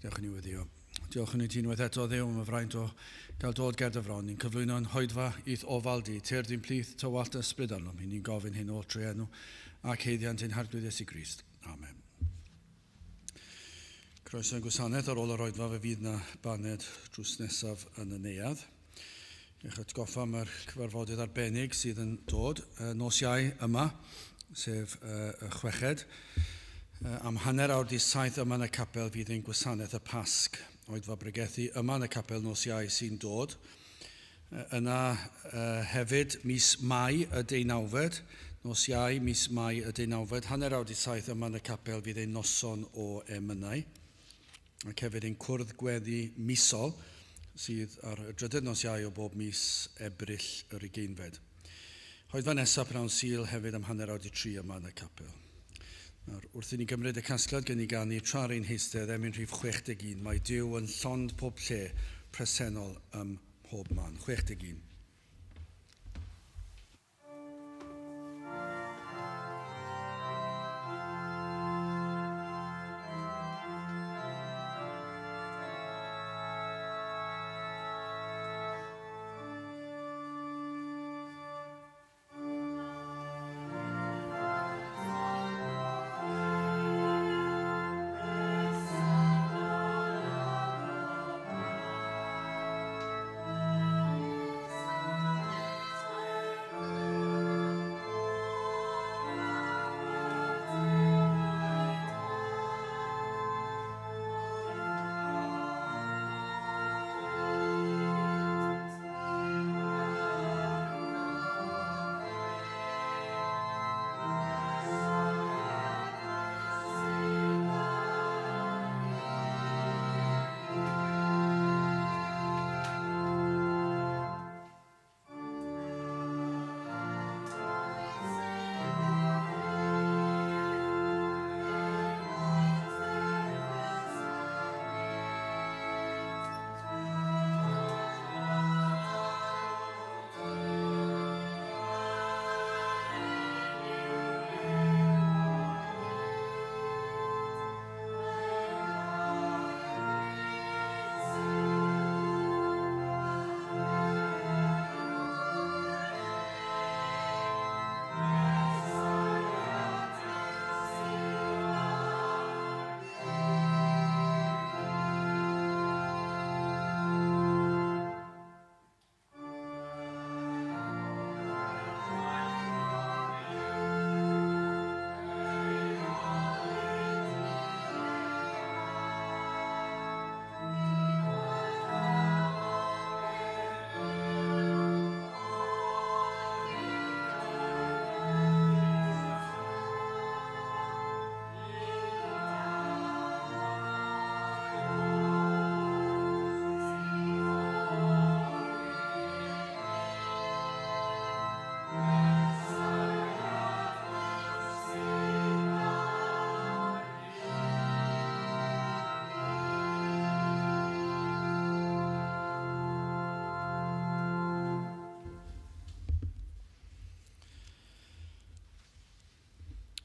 Dewch i ni weddio. Diolch yn i ti unwaith eto Dduw am y fraint o gael dod ger dy fron. Ni'n cyflwyno'n hoedfa i'th ofal di, tyrd i'n plith tywallt ysbryd arnom. Ni'n gofyn hyn oll trwy enw ac haeddiant ein Harglwydd Iesu Grist. Amen. Croeso i'n gwasanaeth ar ôl yr oedfa, fe fydd na baned drws nesaf yn y neuadd. Eich atgoffa am yr cyfarfodydd arbennig sydd yn dod nos Iau yma, sef y chweched. Am 7:30 yma yn y capel fydd ein gwasanaeth y Pasg, oedfa bregethu yma yn y capel nos Iau sy'n dod. Yna hefyd mis Mai y 19fed, nos Iau mis Mai y 19fed, 7:30 yma yn y capel fydd ein noson o emynau. Ac hefyd ein cwrdd gweddi misol sydd ar y drydydd nos Iau o bob mis Ebrill yr 20fed. Oedfa nesaf pnawn Sul hefyd am 2:30 yma yn y capel. Nawr, wrth i ni gymryd y casgliad gen i ganu tra ar ein heistedd, emyn rhif 61, mae Duw yn llond pob lle presennol ym mhob man. 61.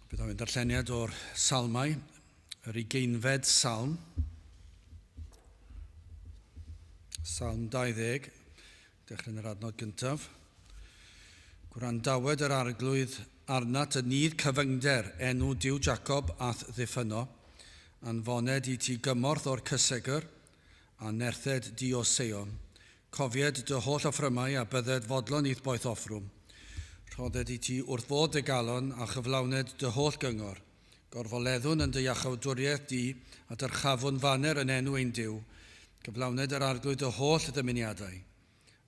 Byddwn yn darlleniad o'r Salmau, yr 20fed Salm, Salm 20, dechrau yn yr adnod gyntaf. Gwrandawed yr Arglwydd arnat y nydd cyfyngder, enw Duw Jacob a'th ddiffyno, anfoned i ti gymorth o'r cysegr, a nerthed di o Seion. Cofied dy holl offrymau a bydded fodlon i'th boeth offrwm. Rhodded i ti wrth fod dy galon a chyflawned dy holl gyngor. Gorfoleddwn yn dy iachawdwriaeth di a dyrchafwn faner yn enw ein Duw. Cyflawned yr Arglwydd dy holl ddymuniadau.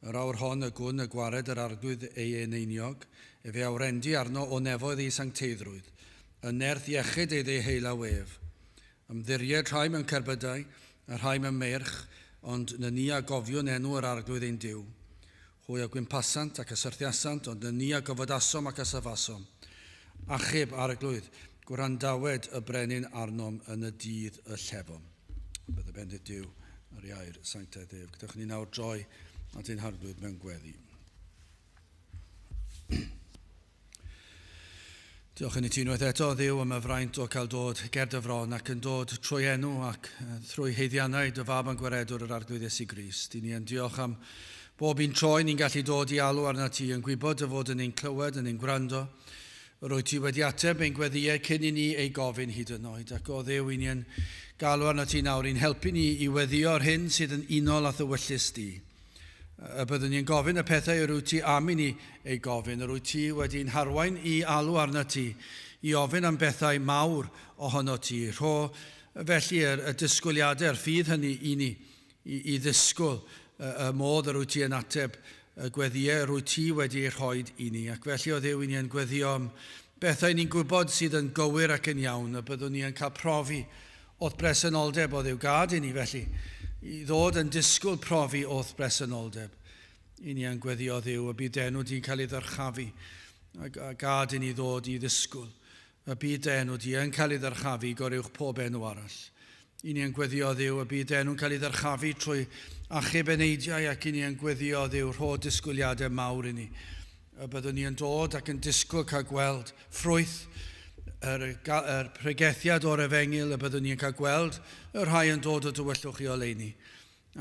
Yr awr hon y gwn y gwared yr Arglwydd ei eneiniog, efe a wrendi arno o nefoedd ei sancteiddrwydd, y nerth iechyd ei ddeheulaw ef. Ymddiried rhai mewn cerbydau, a rhai mewn meirch, ond nyni a gofiwn enw yr Arglwydd ein Duw. Hwy a gwympasant ac a syrthiasant, ond nyni a gofydasom ac a safasom. Achub, Arglwydd, gwrandawed y brenin arnom yn y dydd y llefom. Bydd y bendith Duw ar ei air sanctaidd ef. Gadewch ni nawr droi at ein Harglwydd mewn gweddi. Diolch yn i ti unwaith eto, Dduw, am y fraint o cael dod ger dy fron ac yn dod trwy enw ac trwy haeddiannau dy fab a'n gwaredwr yr Arglwydd Iesu Grist. I ni yn diolch am bob un tro ni'n gallu dod i alw arnat ti yn gwybod dy fod yn ein clywed, yn ein gwrando. Rwyt ti wedi ateb ein gweddïau cyn i ni ei gofyn hyd yn oed. Ac o Dduw, i ni yn galw arnat ti nawr i'n helpu ni i weddïo'r hyn sydd yn unol â'th ewyllys di. Y byddwn ni'n gofyn y pethau yr wyt ti am i ni ei gofyn, yr wyt ti wedi'n harwain i alw arnat ti, i ofyn am bethau mawr ohono ti. Rho felly y disgwyliadau, yr ffydd hynny i ni, i ddisgwyl y modd yr wyt ti yn ateb y gweddïau yr wyt ti wedi ei rhoi i ni. Ac felly o Dduw, i ni yn gweddio am bethau ni'n gwybod sydd yn gywir ac yn iawn, y byddwn ni yn cael profi o'th bresenoldeb o Dduw. Gad i ni felly i ddod yn disgwyl profi o'th bresenoldeb. I ni yn gweddio Dduw, y bydd enw di'n cael ei ddyrchafu, a gad i ni ddod i ddisgwyl. Y bydd enw di yn cael ei ddyrchafu goruwch pob enw arall. I ni yn gweddio Dduw, y bydd enw'n cael ei ddyrchafu trwy achub eneidiau, ac i ni yn gweddio Dduw, rho disgwyliadau mawr i ni. Y byddwn ni yn dod ac yn disgwyl cael gweld ffrwyth yr pregethiad o'r efengyl, y byddwn ni'n cael gweld y rhai yn dod o dywyllwch i oleuni,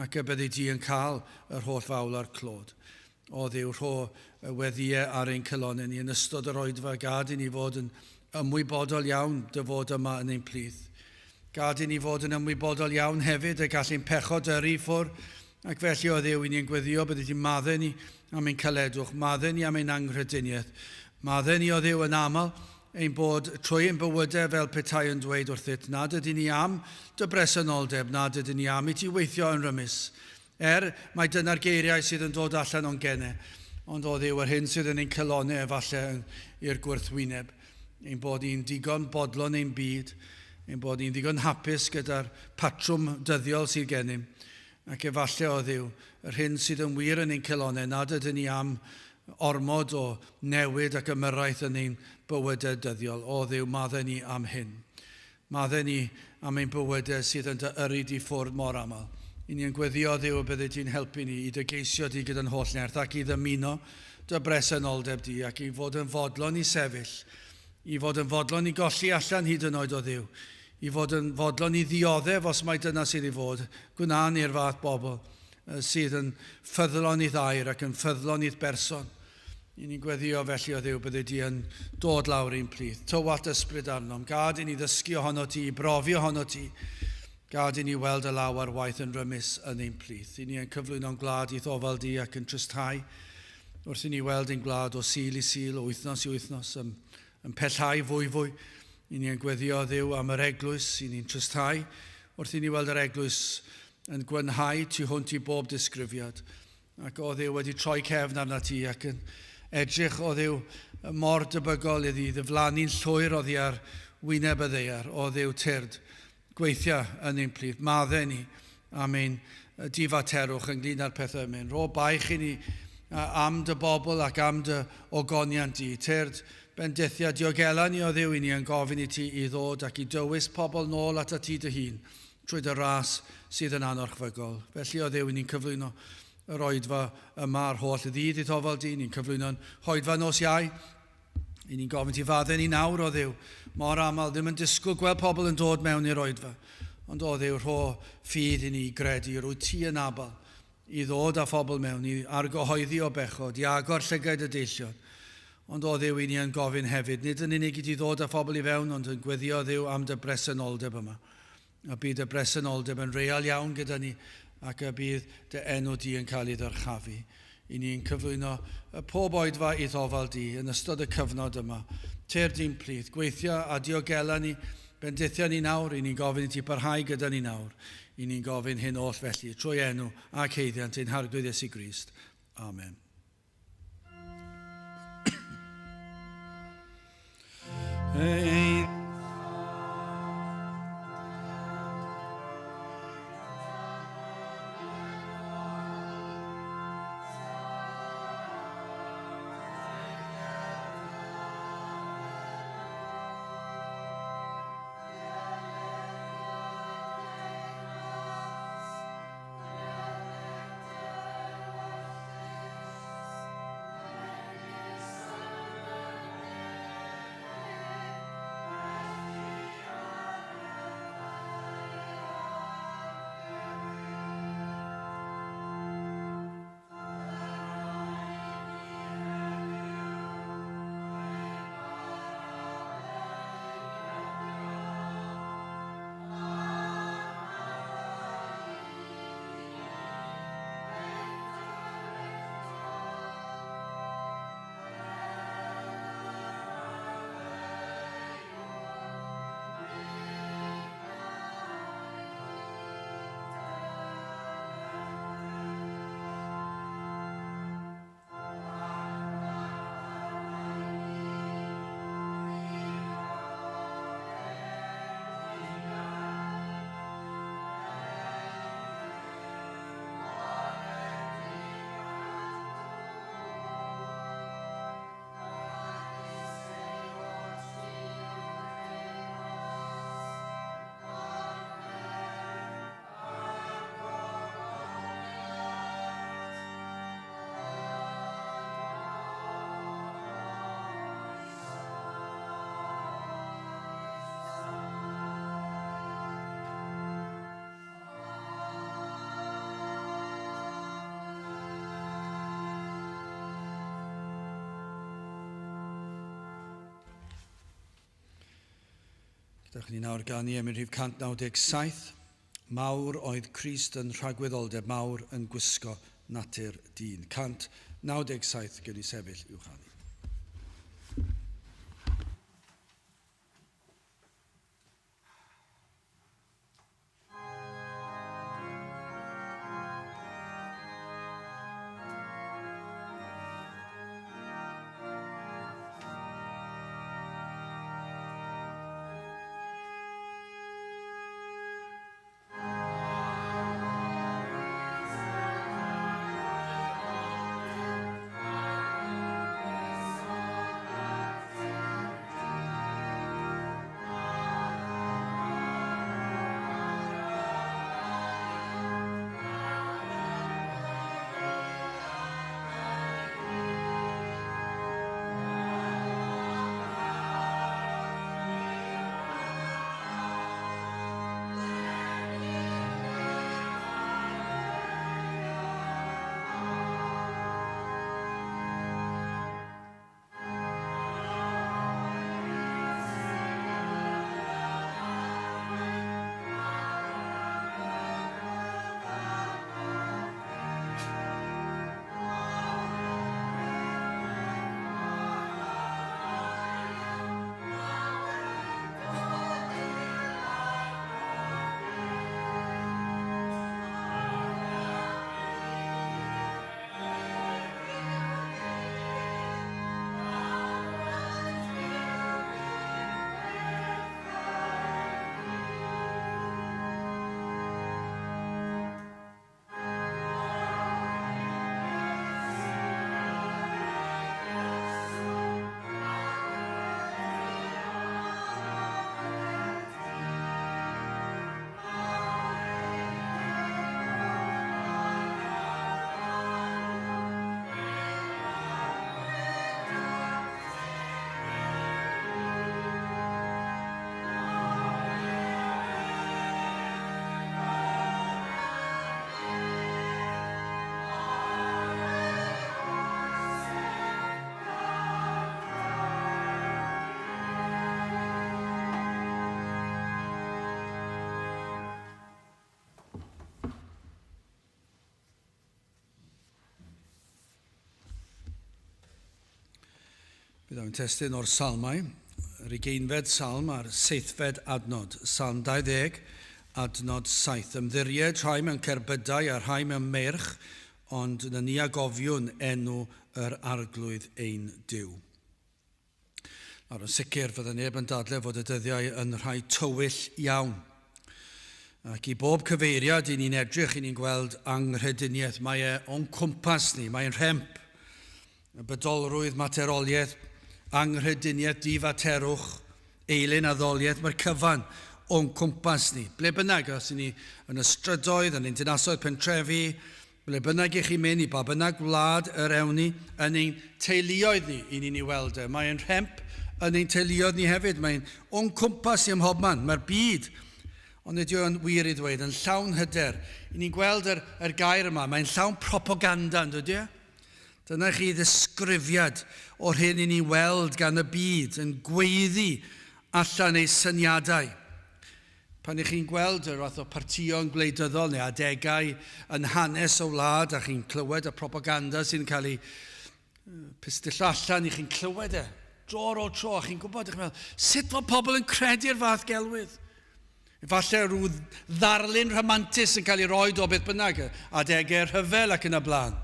ac y byddi di yn cael yr holl fawl a'r clod. O Dduw, rho y weddïau ar ein calonnau ni yn ystod yr oedfa, gad i ni fod yn ymwybodol iawn dy fod yma yn ein plith. Gad i ni fod yn ymwybodol iawn hefyd y gall ein pechod yrru i ffwrdd, ac felly o Dduw, i ni'n gweddio byddi di'n maddau ni am ein caledwch, maddau ni am ein anghrediniaeth, maddau ni o Dduw yn aml ein bod trwy ein bywydau fel petai yn dweud wrthyt nad ydyn ni am dy bresenoldeb, nad ydyn ni am i ti weithio yn rymus. Mai dyna'r geiriau sydd yn dod allan o'n gennau, ond o Dduw, yr hyn sydd yn ein calonnau efallai i'r gwrthwyneb, ein bod ni'n digon bodlon ein byd, ein bod ni'n ddigon hapus gyda'r patrwm dyddiol sydd gennym, ac efallai o Dduw, yr hyn sydd yn wir yn ein calonnau, nad ydyn ni am ormod o newid ac ymyrraeth yn ein bywydau dyddiol. O Dduw, maddau ni am hyn. Maddau ni am ein bywydau sydd yn dy yrru di ffwrdd mor aml. I ni yn gweddio Dduw y byddi di'n helpu ni i dy geisio di gyda'n holl nerth ac i ddymuno dy bresenoldeb di ac i fod yn fodlon i sefyll, i fod yn fodlon i golli allan hyd yn oed o Dduw, i fod yn fodlon i ddioddef os mai dyna sydd i fod. Gwna ni'r fath bobl sydd yn ffyddlon i'th air ac yn ffyddlon i'th berson. I ni'n gweddio felly o Dduw byddi di yn dod lawr i'n plith. Tywallt ysbryd arnom. Gad i ni ddysgu ohono ti, i brofi ohono ti. Gad i ni weld y law ar waith yn rymus yn ein plith. I ni yn cyflwyno'n gwlad i'th ofal di ac yn trysthau wrth i ni weld ein gwlad o Sul i Sul, o wythnos i wythnos, yn pellhau fwyfwy. I ni yn gweddio Dduw am yr eglwys, i ni'n trysthau wrth i ni weld yr eglwys yn gwenhau tu hwnt i bob disgrifiad. Ac o Dduw wedi troi cefn arnat ti ac yn edrych o Dduw mor debygol iddi ddiflannu'n llwyr oddi ar wyneb y ddaear. O Dduw tyrd, gweithia yn ein plith, maddau ni am ein difaterwch ynglyn â'r pethau yma. Rho baich i ni am dy bobl ac am dy ogoniant di. Tyrd, bendithia, diogela ni o Dduw i ni yn gofyn i ti i ddod ac i dywys pobl nôl atat ti dy hun trwy dy ras sydd yn anorchfygol. Felly o Dduw i ni'n cyflwyno yr oedfa yma a'r holl ddydd i'th ofal di. Ni'n cyflwyno'n hoedfa nos Iau. I ni'n gofyn ti faddau ni nawr o Dduw. Mor aml ddim yn disgwyl gweld pobl yn dod mewn i'r oedfa. Ond o Dduw, rho ffydd i ni gredu, rwyt ti yn abal i ddod â phobl mewn, i argyhoeddi o bechod, i agor llygaid y deillion. Ond o Dduw, i ni yn gofyn hefyd, nid yn unig i ti ddod â phobl i fewn, ond yn gweddio Dduw am dy bresenoldeb yma. A bydd y bresenoldeb yn real iawn gyda ni, ac y bydd dy enw di yn cael ei ddyrchafu. I ni'n cyflwyno pob oedfa i'th ofal di yn ystod y cyfnod yma. Tyrd i'n plith, gweithio a diogela ni, bendithia ni nawr, i ni'n gofyn i ti parhau gyda ni nawr. I ni'n gofyn hyn oll felly, trwy enw ac haeddiant ein Harglwydd Iesu Grist. Amen. Ein Gadewch ni nawr ganu emyn rhif 197. Mawr oedd Crist yn rhagwyddoldeb mawr yn gwisgo natur dyn. 197 gen i sefyll i'w chanu. Bydd o'n testun o'r salmau, yr ugeinfed salm a'r seithfed adnod, Salm 20, adnod 7. Ymddiried rhai mewn cerbydau a rhai mewn meirch, ond na ni a gofiwn enw yr arglwydd ein Duw. Nawr, yn sicr, fydda neb yn dadle fod y dyddiau yn rhai tywyll iawn. Ac i bob cyfeiriad i ni'n edrych, i ni'n gweld anghrediniaeth. Mae e o'n cwmpas ni, mae'n rhemp. Y bydolrwydd, materoliaeth, anghrediniaeth, difaterwch, eilun addoliaeth, mae'r cyfan o'n cwmpas ni. Ble bynnag, os ni yn y strydoedd, yn ein dinasoedd pentrefi, ble bynnag i chi mynd, i ba bynnag wlad yr ewn ni, yn ein teuluoedd ni, i ni'n ei weld e. Mae'n rhemp yn ein teuluoedd ni hefyd. Mae'n o'n cwmpas ni ym mhobman. Mae'r byd, ond nid yw'n wir i ddweud, yn llawn hyder. I ni'n gweld yr, yr gair yma, mae'n llawn propaganda, yn dydy e? Dyna chi ddisgrifiad o'r hyn i ni weld gan y byd yn gweiddi allan ei syniadau. Pan ych chi'n gweld y fath o partïon gwleidyddol neu adegau yn hanes y wlad a chi'n clywed y propaganda sy'n cael ei pistillo allan, i chi'n clywed e dro ar ôl tro, a chi'n gwybod, chi'n meddwl, sut fod pobl yn credu'r fath gelwydd? Efallai rhyw ddarlun rhamantus yn cael ei roed o beth bynnag, adegau rhyfel ac yn y blaen.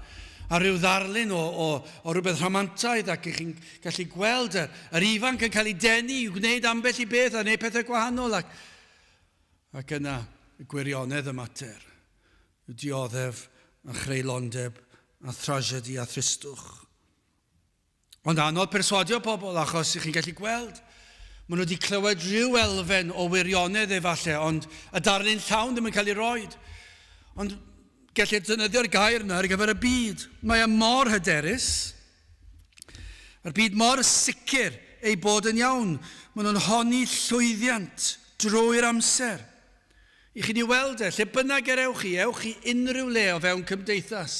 A rhyw ddarlun o, o, o rhywbeth rhamantaidd ac ych chi'n gallu gweld yr, yr ifanc yn cael ei denu i gwneud ambell i beth a gwneud pethau gwahanol. Ac, ac yna, y gwirionedd y mater, y dioddef a chreulondeb a thragedy a thristwch. Ond anodd perswadio pobl achos ych chi'n gallu gweld, maen nhw wedi clywed rhyw elfen o wirionedd efallai, ond y darlun llawn ddim yn cael ei roed. Ond gellir defnyddio'r gair yna ar gyfer y byd. Mae e mor hyderus. Mae'r byd mor sicr ei bod yn iawn. Maen nhw'n honni llwyddiant drwy'r amser. I chi ni weld e, lle bynnag yr ewch chi, ewch i unrhyw le o fewn cymdeithas.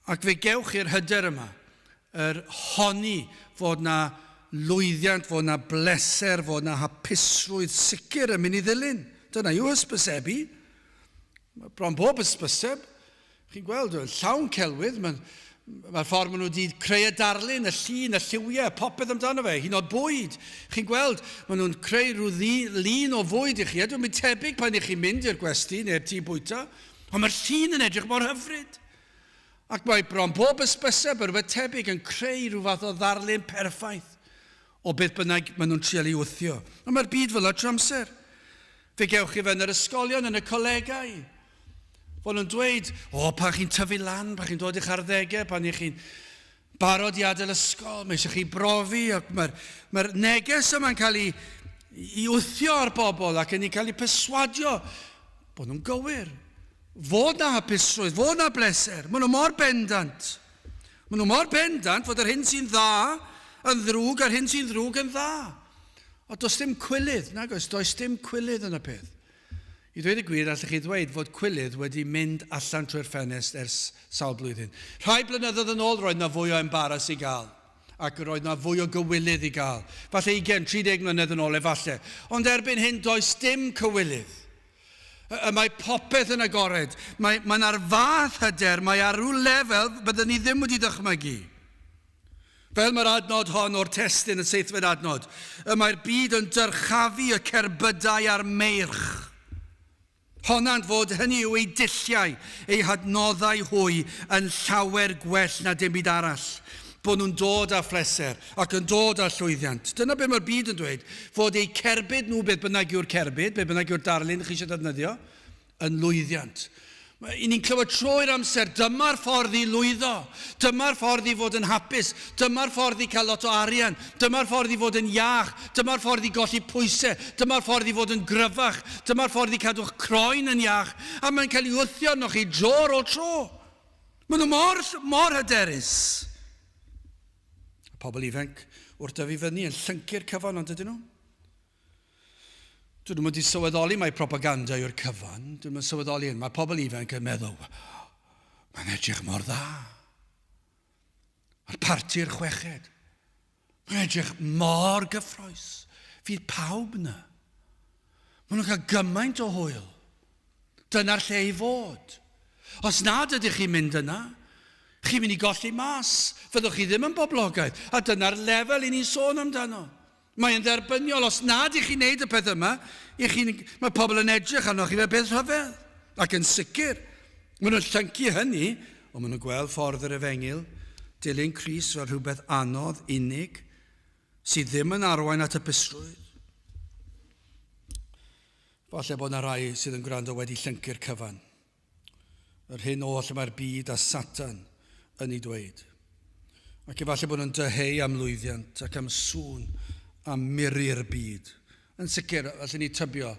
Ac fe gewch chi'r hyder yma, yr honni fod na lwyddiant, fod na bleser, fod na hapusrwydd sicr yn mynd i ddilyn. Dyna yw hysbysebu. Mae bron bob hysbyseb, chi'n gweld, llawn celwydd, mae'r mae ffordd maen nhw wedi creu y darlun, y llun, y lliwiau, popeth amdano fe, hyn oed bwyd. Chi'n gweld, maen nhw'n creu rhyw lun o fwyd i chi, a dwi'n mynd tebyg pan i chi'n mynd i'r gwesty neu'r tŷ bwyta, ond mae'r llun yn edrych mor hyfryd. Ac mae bron bob ysbyseb a rhywbeth tebyg yn creu rhyw fath o ddarlun perffaith o beth bynnag maen nhw'n trial ei wthio. Ond mae'r byd fel 'na trwy amser. Fe gewch chi fe yn yr ysgolion, yn y colegau. Fod nhw'n dweud, o, pan chi'n tyfu lan, pan chi'n dod i'ch arddegau, pan i chi'n barod i adael ysgol, mae eisiau chi brofi, ac mae'r mae neges yma'n cael ei, ei wthio ar bobl ac yn ei cael ei perswadio bod nhw'n gywir. Fod na hapusrwydd, fod na bleser. Maen nhw mor bendant. Maen nhw mor bendant fod yr hyn sy'n dda yn ddrwg a'r hyn sy'n ddrwg yn dda. O, does dim cwilydd, nag oes, does dim cwilydd yn y peth. I ddweud y gwir, allech chi ddweud fod cwilydd wedi mynd allan trwy'r ffenest ers sawl blwyddyn. Rhai blynyddoedd yn ôl roedd 'na fwy o embaras i gael, ac roedd 'na fwy o gywilydd i gael. Falle 20, 30 mlynedd yn ôl efalle. Ond erbyn hyn does dim cywilydd. Y mae popeth yn agored. Mae, mae'n ar fath hyder, mae ar ryw lefel byddwn ni ddim wedi dychmygu. Fel mae'r adnod hon o'r testun, y seithfed adnod, y mae'r byd yn dyrchafu y cerbydau a'r meirch. Honant fod hynny yw eu dulliau, eu hadnoddau hwy yn llawer gwell na dim byd arall, bod nhw'n dod â phleser ac yn dod â llwyddiant. Dyna beth mae'r byd yn dweud, fod eu cerbyd nhw, beth bynnag yw'r cerbyd, beth bynnag yw'r darlun chi eisiau defnyddio, yn lwyddiant. I ni'n clywed trwy'r amser, dyma'r ffordd i lwyddo, dyma'r ffordd i fod yn hapus, dyma'r ffordd i cael lot o arian, dyma'r ffordd i fod yn iach, dyma'r ffordd i golli pwysau, dyma'r ffordd i fod yn gryfach, dyma'r ffordd i cadw'ch croen yn iach, a mae'n cael ei wthio arnoch chi dro ar ôl tro. Maen nhw mor, mor hyderus. Y pobl ifanc wrth dyfu fyny yn llyncu'r cyfan, ond ydyn nhw? Dyn nhw'n wedi sylweddoli mai propaganda yw'r cyfan. Dyn nhw'n sylweddoli hyn. Mae pobl ifanc yn meddwl, mae'n edrych mor dda. Mae'r parti'r chweched. Mae'n edrych mor gyffroes. Fydd pawb yna. Maen nhw'n cael gymaint o hwyl. Dyna'r lle i fod. Os nad ydych chi'n mynd yna, chi'n mynd i golli mas. Fyddwch chi ddim yn boblogaidd. A dyna'r lefel i ni'n sôn amdano. Mae yn dderbyniol, os nad i chi'n neud y peth yma, i chi'n, mae pobl yn edrych arnoch chi fel peth rhyfedd. Ac yn sicr, maen nhw'n llyncu hynny, ond maen nhw'n gweld ffordd yr efengyl, dilyn Crist fel rhywbeth anodd, unig, sydd ddim yn arwain at hapusrwydd. Falle bod yna rai sydd yn gwrando wedi llyncu'r cyfan. Yr hyn oll y mae'r byd a Satan yn ei dweud. Ac efallai bod nhw'n dyheu am lwyddiant ac am sŵn a muri'r byd. Yn sicr, allen ni tybio,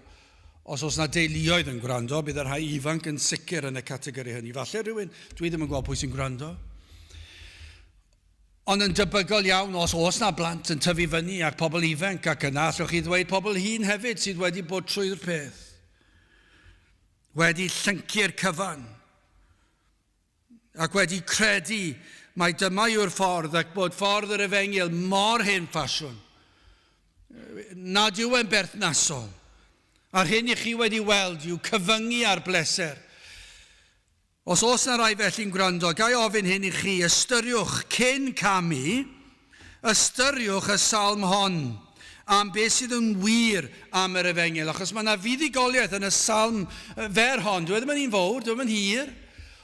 os oes na deuluoedd yn gwrando, bydd y rhai ifanc yn sicr yn y categori hynny. Falle rhywun, dwi ddim yn gweld pwy sy'n gwrando. Ond yn debygol iawn, os oes na blant yn tyfu fyny ac pobl ifanc ac yna allwch chi ddweud pobl hŷn hefyd sydd wedi bod trwy'r peth. Wedi llyncu'r cyfan ac wedi credu mai dyma yw'r ffordd ac bod ffordd yr efengyl mor hen ffasiwn nad yw e'n berthnasol. A'r hyn i chi wedi weld yw cyfyngu ar bleser. Os oes na rai felly'n gwrando, ga i ofyn hyn i chi, ystyriwch cyn camu, ystyriwch y salm hon am beth sydd yn wir am yr efengyl, achos mae yna fuddugoliaeth yn y salm fer hon. Dwi e ddim yn un fawr, dwi e ddim yn hir,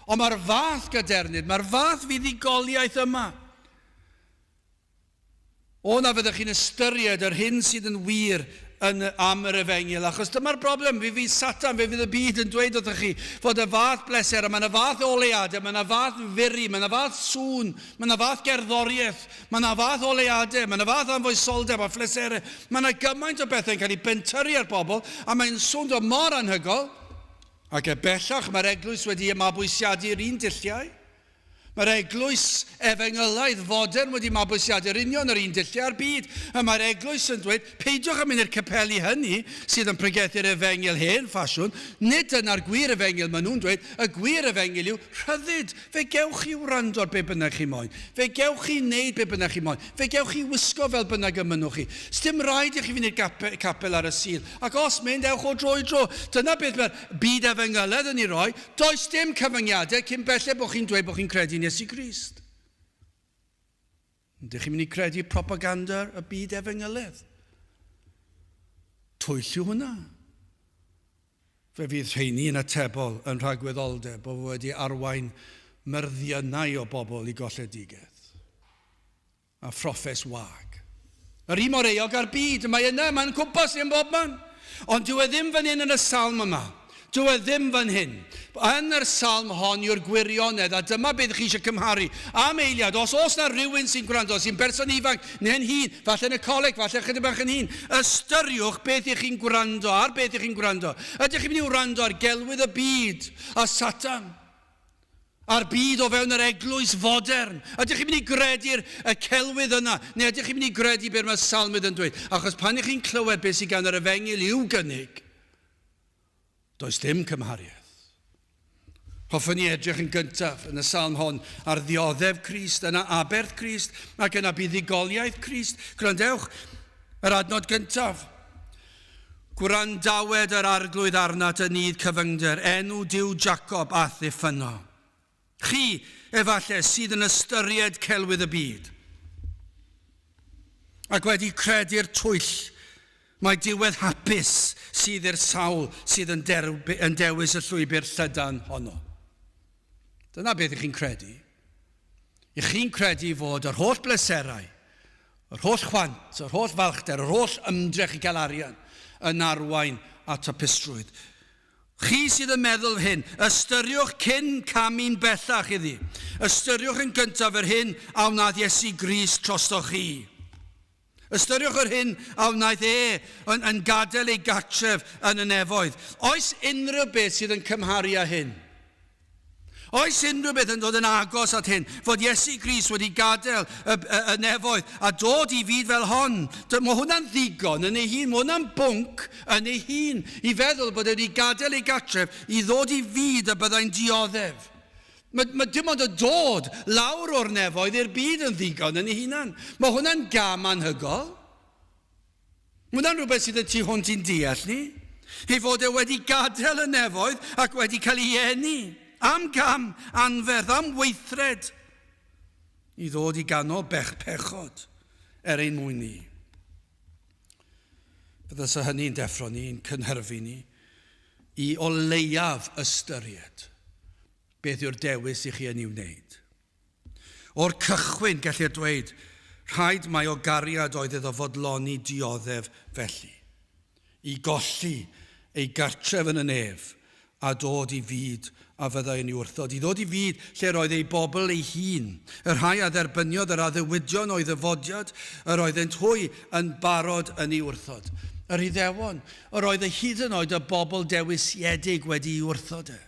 ond mae'r fath gadernid, mae'r fath fuddugoliaeth yma. O na fyddech chi'n ystyried yr hyn sydd yn wir yn, am yr efengyl, achos dyma'r broblem, fe fydd Satan, fe fydd y byd yn dweud wrthych chi fod y fath bleser, a mae yna fath oleuadau, mae yna fath furi, mae yna fath sŵn, mae yna fath gerddoriaeth, mae yna fath oleuadau, mae yna fath anfoesoldeb a phleserau, mae yna gymaint o bethau'n cael eu bentyrru ar bobl, a mae'n swndo mor anhygol. Ac er bellach mae'r eglwys wedi mabwysiadu'r un dulliau. Mae'r eglwys efengylaidd fodern wedi mabwysiadu'r union yr un dulliau â'r byd. Y mae'r eglwys yn dweud, peidiwch â mynd i'r capeli hynny sydd yn pregethu'r efengyl hen ffasiwn. Nid dyna'r gwir efengyl maen nhw'n dweud. Y gwir efengyl yw rhyddid. Fe gewch chi wrando ar be bynnag chi moyn. Fe gewch chi wneud be bynnag chi moyn. Fe gewch chi wisgo fel bynnag y mynnwch chi. Sdim rhaid i chi fynd i'r capel ar y Sul. Ac os mynd, ewch o dro i dro. Dyna beth mae'r byd efengylaidd yn ei roi. Does dim cyfyngiadau cyn belled bod chi'n dweud bod chi'n credu yn Iesu Grist. Ydych chi'n mynd i credu propaganda y byd efengylydd? Twyll yw hwnna. Fe fydd rheini yn atebol yn rhagweddoldeb o wedi arwain myrddiynau o bobl i golledigaeth a phroffes wag. Yr un mor euog â'r byd, mae yna, mae'n cwmpas ni yn bobman. Ond dyw e ddim fan hyn yn y salm yma. Dyw e ddim fan hyn. Yn yr salm hon yw'r gwirionedd, a dyma beth chi eisiau cymharu. Am eiliad, os oes na rhywun sy'n gwrando, sy'n berson ifanc neu'n hŷn, falle yn y coleg, falle chydig bach yn hŷn, ystyriwch beth ych chi'n gwrando, ar beth ych chi'n gwrando. Ydych chi'n mynd i wrando ar gelwydd y byd a Satan? A'r byd o fewn yr eglwys fodern. Ydych chi'n mynd i gredu'r y celwydd yna? Neu ydych chi'n mynd i gredu beth mae'r salmydd yn dweud? Achos pan ych chi'n clywed beth sydd gan yr efengyl i'w gynnig, does dim cymhariaeth. Hoffwn i edrych yn gyntaf yn y salm hon ar ddioddef Crist, yna aberth Crist, ac yna buddugoliaeth Crist. Gwrandewch, yr adnod gyntaf. Gwrandawed yr Arglwydd arnat yn nydd cyfyngder, enw Duw Jacob a'th ddiffynno. Chi, efalle, sydd yn ystyried celwydd y byd, ac wedi credu'r twyll, mae diwedd hapus sydd i'r sawl sydd yn, yn dewis y llwybr llydan honno. Dyna beth ych chi'n credu. Ych chi'n credu fod yr holl bleserau, yr holl chwant, yr holl falchder, yr holl ymdrech i gael arian yn arwain at hapusrwydd. Chi sydd yn meddwl hyn, ystyriwch cyn camu'n bellach iddi. Ystyriwch yn gyntaf yr hyn a wnaeth Iesu Grist trostoch chi. Ystyriwch yr hyn a wnaeth e yn, yn gadael ei gartref yn y nefoedd. Oes unrhyw beth sydd yn cymharu â hyn? Oes unrhyw beth yn dod yn agos at hyn? Fod Iesu Grist wedi gadael y, y, y nefoedd a dod i fyd fel hon. Mae hwnna'n ddigon yn ei hun, mae hwnna'n bwnc yn ei hun i feddwl bod e wedi gadael ei gartref i ddod i fyd y byddai'n dioddef. Mae, mae dim ond y dod lawr o'r nefoedd i'r byd yn ddigon yn ei hunan. Mae hwnna'n gam anhygol. Mae hwnna'n rhywbeth sydd y tu hwnt i'n deall ni. Ei fod e wedi gadael y nefoedd ac wedi cael ei eni am gam anferth, am weithred, i ddod i ganol bech pechod er ein mwyn ni. Byddai hynny'n deffro ni, yn cynhyrfu ni, i o leiaf ystyried beth yw'r dewis i chi yn ei wneud. O'r cychwyn, gellir dweud, rhaid mai o gariad oedd iddo fodloni dioddef felly, i golli ei gartref yn y nef a dod i fyd a fyddai yn ei wrthod, i ddod i fyd lle roedd ei bobl ei hun, y rhai a dderbyniodd yr addewidion o'i ddyfodiad, yr oeddent hwy yn barod yn ei wrthod. Yr Iddewon, yr oedd y hyd yn oed y bobl dewisiedig wedi'i wrthod e.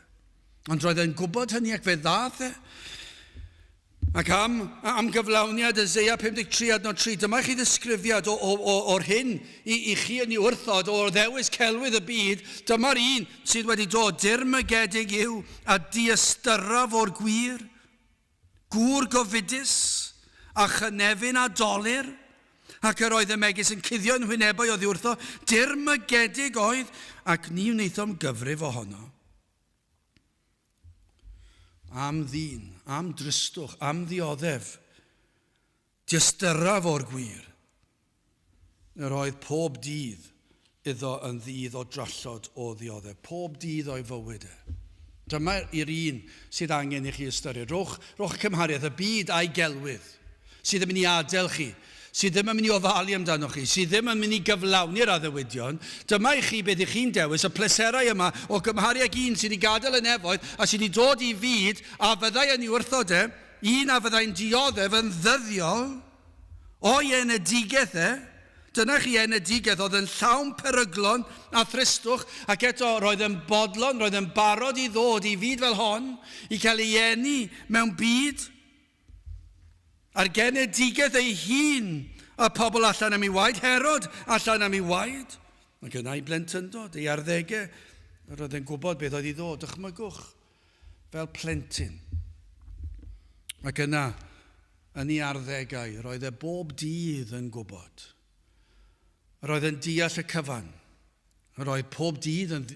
Ond roedd e'n gwybod hynny ac fe ddaeth e. Ac am, am gyflawniad Eseia 53 adnod 3, dyma chi ddisgrifiad o, o, o, o'r hyn i, i chi yn ei wrthod, o'r ddewis celwydd y byd. Dyma'r un sydd wedi dod dirmygedig yw a diystyraf o'r gwir, gŵr gofidus a chynefin a dolur, ac yr oedd y megis yn cuddio yn hwynebau oddi wrtho, dirmygedig oedd, ac ni wnaethom gyfrif ohono. Am ddyn, am dristwch, am ddioddef, diystyraf o'r gwir. Yr oedd pob dydd iddo yn ddydd o drallod o ddioddef, pob dydd o'i fywyd e. Dyma i'r un sydd angen i chi ystyried. Rhowch, rhowch cymhariaeth y byd a'i gelwydd sydd yn mynd i adael chi, sydd ddim yn mynd i ofalu amdanoch chi, sydd ddim yn mynd i gyflawni'r addewidion. Dyma i chi beth i chi'n dewis, y pleserau yma o gymharu ag un sydd wedi gadael y nefoedd a sydd wedi dod i fyd a fyddai yn ei wrthod e, un a fyddai'n dioddef yn ddyddiol o'i enedigaeth e. Dyna chi enedigaeth oedd yn llawn peryglon a thristwch, ac eto roedd yn bodlon, roedd yn barod i ddod i fyd fel hon, i cael ei eni mewn byd. A'r genedigaeth ei hun, y pobl allan am ei waed, Herod allan am ei waed. Ac yna ei blentyndod, ei arddegau, yr oedd yn gwybod beth oedd i ddod, dychmygwch, fel plentyn. Ac yna, yn ei arddegau, roedd e bob dydd yn gwybod. Yr oedd yn deall y cyfan. Yr oedd pob dydd yn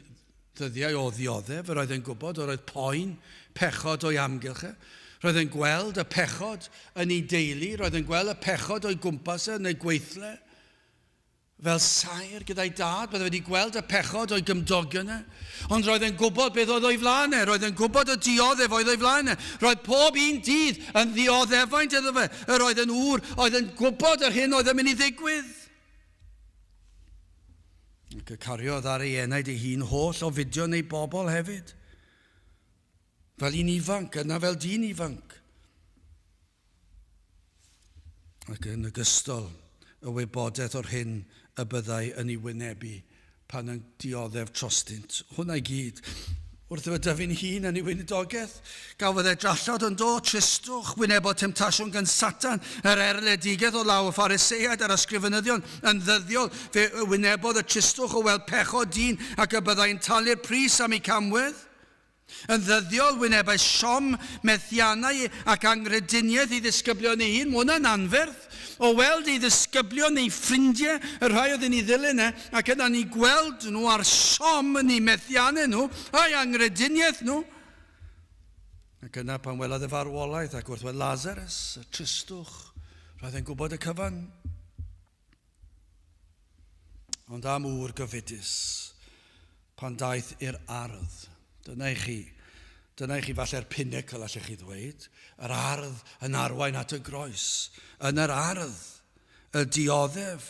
ddyddiau o ddioddef, yr oedd yn gwybod, yr oedd poen, pechod o'i amgylch e. Roedd yn gweld y pechod yn ei deulu, roedd yn gweld y pechod o'i gwmpas e yn ei gweithle. Fel saer gyda'i dad, bydde wedi gweld y pechod o'i gymdogion e. Ond roedd e'n gwybod beth oedd o'i flaen e, roedd e'n gwybod y dioddef oedd o'i flaen e. Roedd pob un dydd yn ddioddefaint iddo fe. Yr oedd yn ŵr oedd yn gwybod yr hyn oedd yn mynd i ddigwydd. Ac y cariodd ar ei enaid ei hun holl ofidion ei bobl hefyd. Fel un ifanc, yna fel dyn ifanc. Ac yn ogystal y wybodaeth o'r hyn y byddai yn ei wynebu pan yn dioddef trostynt. Hwnna i gyd. Wrth iddo dyfu'n hun yn ei weinidogaeth, gafodd e drallod yn do, tristwch, wynebodd temtasiwn gan Satan, yr erledigaeth o law y Phariseaid a'r ysgrifenyddion yn ddyddiol. Fe wynebodd y tristwch o weld pechod dyn ac y byddai'n talu'r pris am eu camwedd. Yn ddyddiol, wynebai siom, methiannau ac anghrediniaeth ei ddisgyblion ei hun. Mae hwnna'n anferth. O weld ei ddisgyblion, ei ffrindiau, y rhai oedd yn ei ddilyn e, ac yna'n eu gweld nhw a'r siom yn eu methiannau nhw, a'i anghrediniaeth nhw. Ac yna pan welodd y farwolaeth ac wrth weld Lazarus, y tristwch, roedd e'n gwybod y cyfan. Ond am ŵr gyfidus, pan daeth i'r ardd, dyna i chi, dyna i chi falle'r pinnacle allech chi ddweud, yr ardd yn arwain at y groes, yn yr ardd, y dioddef.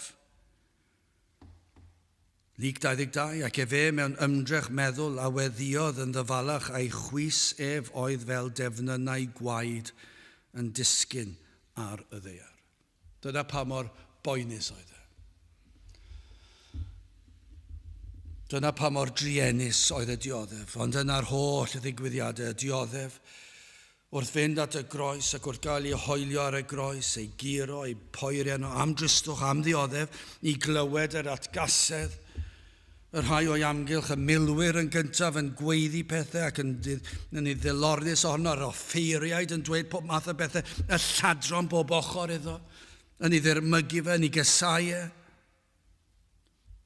Luc 22, ac efe mewn ymdrech meddwl a weddïodd yn ddyfalach a'i chwys ef oedd fel defnynnau gwaed yn disgyn ar y ddaear. Dyna pa mor boenus oedd e. Dyna pa mor druenus oedd y dioddef, ond yna'r holl ddigwyddiadau, y dioddef, wrth fynd at y groes ac wrth gael ei hoelio ar y groes, ei guro, ei poeri arno am dristwch, am ddioddef, i glywed yr atgasedd, y rhai o'i amgylch, y milwyr yn gyntaf yn gweiddi pethau ac yn, yn ei ddilornus ohono, yr offeiriaid yn dweud pob math o bethau, y lladron bob ochr iddo, yn ei ddirmygu fe, yn ei gysau e.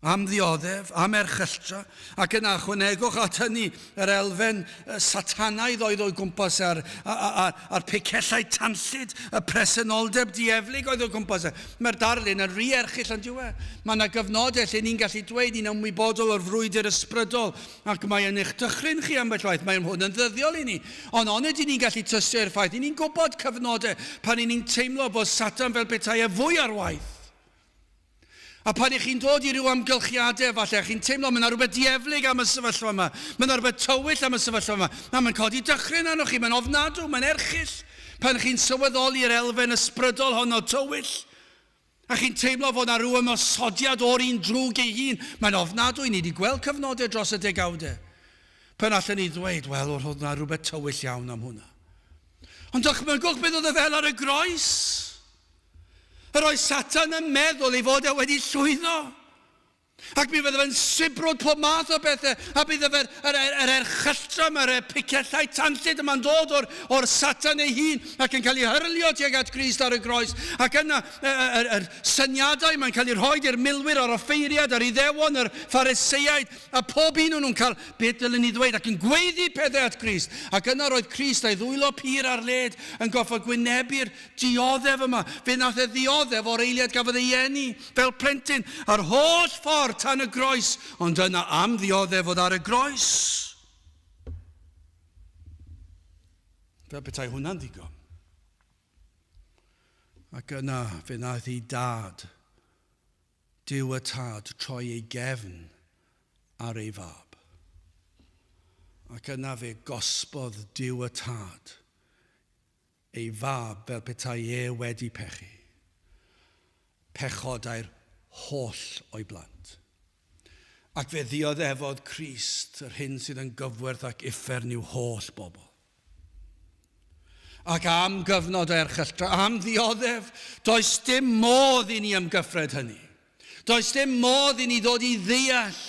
Am ddioddef, am erchylltra, ac yna ychwanegwch at hynny yr elfen satanaidd oedd o'i gwmpas e, a'r, a'r, a'r picellau tanllyd, y presenoldeb dieflig oedd o'i gwmpas e. Mae'r darlun yn rhy erchyll ond yw e? Mae yna gyfnodau lle ni'n gallu dweud ni'n ymwybodol o'r frwydr ysbrydol ac mae yn eich dychryn chi ambell waith, mae hwn yn ddyddiol i ni. Ond onid i ni'n gallu tystio i'r ffaith, i ni'n gwybod cyfnodau pan i ni'n teimlo bod Satan fel petai e fwy ar waith. A pan ych chi'n dod i ryw amgylchiadau, falle, chi'n teimlo, mae yna rhywbeth dieflig am y sefyllfa yma, mae yna rhywbeth tywyll am y sefyllfa yma, a mae'n codi dychryn arnoch chi, mae'n ofnadw, mae'n erchyll. Pan chi'n sylweddoli'r elfen ysbrydol honno tywyll, a chi'n teimlo fod yna rhyw ymosodiad o'r un drwg ei hun, mae'n ofnadw, i ni wedi gweld cyfnodau dros y degawdau. Pan allan ni ddweud, wel, roedd yna rhywbeth tywyll iawn am hwnna. Ond dychmygwch beth oedd e fel ar y groes. Yr oedd Satan yn meddwl ei fod e wedi llwyddo. Ac mi fydde fe'n sibrwd pob math o bethau, a bydde fe'r er, er, er erchylltra, mae'r picellau tanllyd yma'n dod o'r, or Satan ei hun ac yn cael ei hyrlio tuag at Grist ar y groes. Ac yna, yr, yr, yr syniadau mae'n cael ei rhoi i'r milwyr, yr offeiriad, yr Iddewon, yr Phariseiaid, A pob un o'n nhw'n cael beth dylen ni ddweud ac yn gweiddi pethau at Grist. Ac yna roedd Crist a'i ddwylo pur ar led yn gorfod gwynebu'r dioddef yma. Fe nath e ddioddef o'r eiliad gafodd ei eni fel plentyn a'r holl ffordd tan y groes. Ond yna am ddioddef oedd ar y groes. Fel petai hwnna'n ddigon. Ac yna fe wnaeth ei dad Duw y Tad troi ei gefn ar ei fab. Ac yna fe gosbodd Duw y Tad ei fab fel petai e wedi pechu. Pechodau'r holl o'i blant. Ac fe ddioddefodd Crist yr hyn sydd yn gyfwerth ac uffern i'w holl bobl. Ac am gyfnod o erchylltra, am ddioddef, does dim modd i ni ymgyffred hynny. Does dim modd i ni ddod i ddeall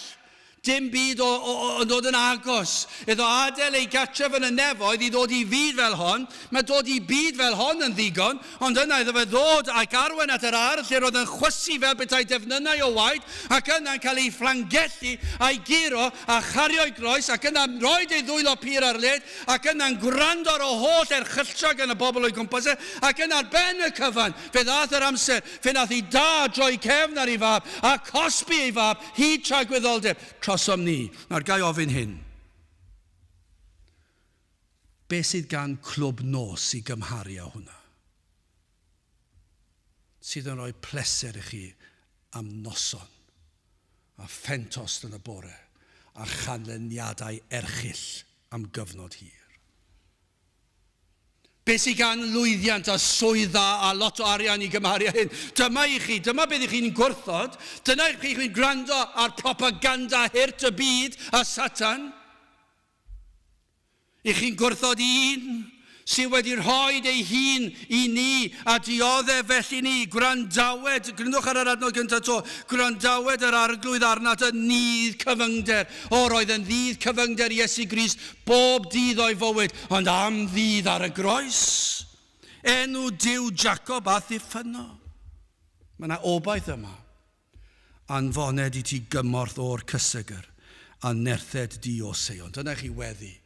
dim byd o, o, o, yn dod yn agos iddo adael ei gartref yn y nefoedd i ddod i fyd fel hon. Mae dod i byd fel hon yn ddigon, ond yna iddo fe ddod ac arwain at yr ardd lle roedd yn chwysu fel petai defnynnau o waed, ac yna'n cael ei fflangellu a'i guro a chario'i groes, ac yna'n rhoi ei ddwylo pur ar led, ac yna'n gwrando ar y holl erchylltra gan y bobl o'i gwmpas e, ac yna ar ben y cyfan, fe ddaeth yr amser, fe nath ei dad droi cefn ar ei fab, a cosbi ei fab, hyd tragwyddoldeb, trosom ni. Nawr, ga i ofyn hyn. Be sydd gan clwb nos i gymharu â hwnna? Sydd yn rhoi pleser i chi am noson, a phentost yn y bore, a chanlyniadau erchyll am gyfnod hir. Be sydd gan lwyddiant a swydd dda a lot o arian i gymharu â hyn? Dyma i chi, dyma beth i chi'n gwrthod, dyna i chi chi'n gwrando ar propaganda hurt y byd a Satan. I chi'n gwrthod un sydd wedi rhoi ei hun i ni a dioddef felly ni. Gwrandawed, gwrandwch ar yr adnod gyntaf to, gwrandawed yr arglwydd arnat yn nydd cyfyngder. O, roedd yn ddydd cyfyngder Iesu Grist bob dydd o'i fywyd, ond am ddydd ar y groes. Enw Duw Jacob a ddiffyno. Mae yna obaith yma. Anfoned i ti gymorth o'r cysegr, a nerthed di o Seion. Dyna chi weddi,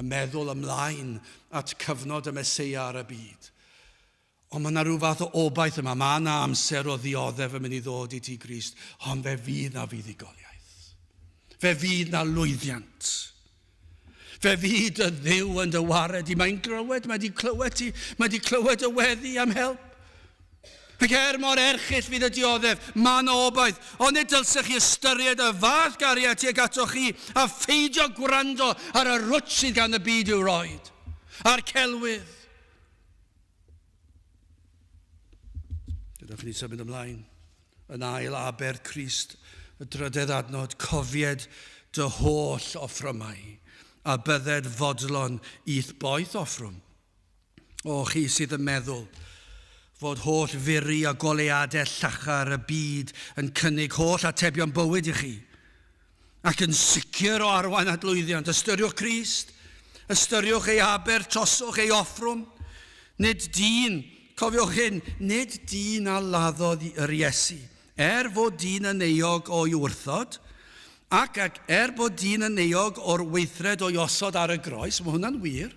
y meddwl ymlaen at cyfnod y Meseia ar y byd. Ond mae yna rhyw fath o obaith yma. Mae yna amser o ddioddef yn mynd i ddod i ti, Grist, ond fe fydd na fuddugoliaeth. Fe fydd na lwyddiant. Fe fydd y Dduw yn dy wared di. Mae'n glywed, mae di clywed ti, mae di clywed y weddi am help. Ac er mor erchyll fydd y dioddef, mae yna obaith. Ond nid dylsech chi ystyried y fath gariad tuag atoch chi a pheidio gwrando ar y rwtsh sydd gan y byd i'w roed, a'r celwydd. Gadewch i ni symud ymlaen. Yn ail aberth Crist, y drydedd adnod, cofied dy holl offrymau, a bydded fodlon i'th boeth offrwm. O, chi sydd yn meddwl fod holl furi a goleuadau llachar y byd yn cynnig holl atebion bywyd i chi, ac yn sicr o arwain at lwyddiant. Ystyriwch Crist, ystyriwch ei aber, troswch ei offrwm. Nid dyn, cofiwch hyn, nid dyn a laddodd yr Iesu, er fod dyn yn euog o'i wrthod, ac, ac er bod dyn yn euog o'r weithred o'i osod ar y groes, mae hwnna'n wir,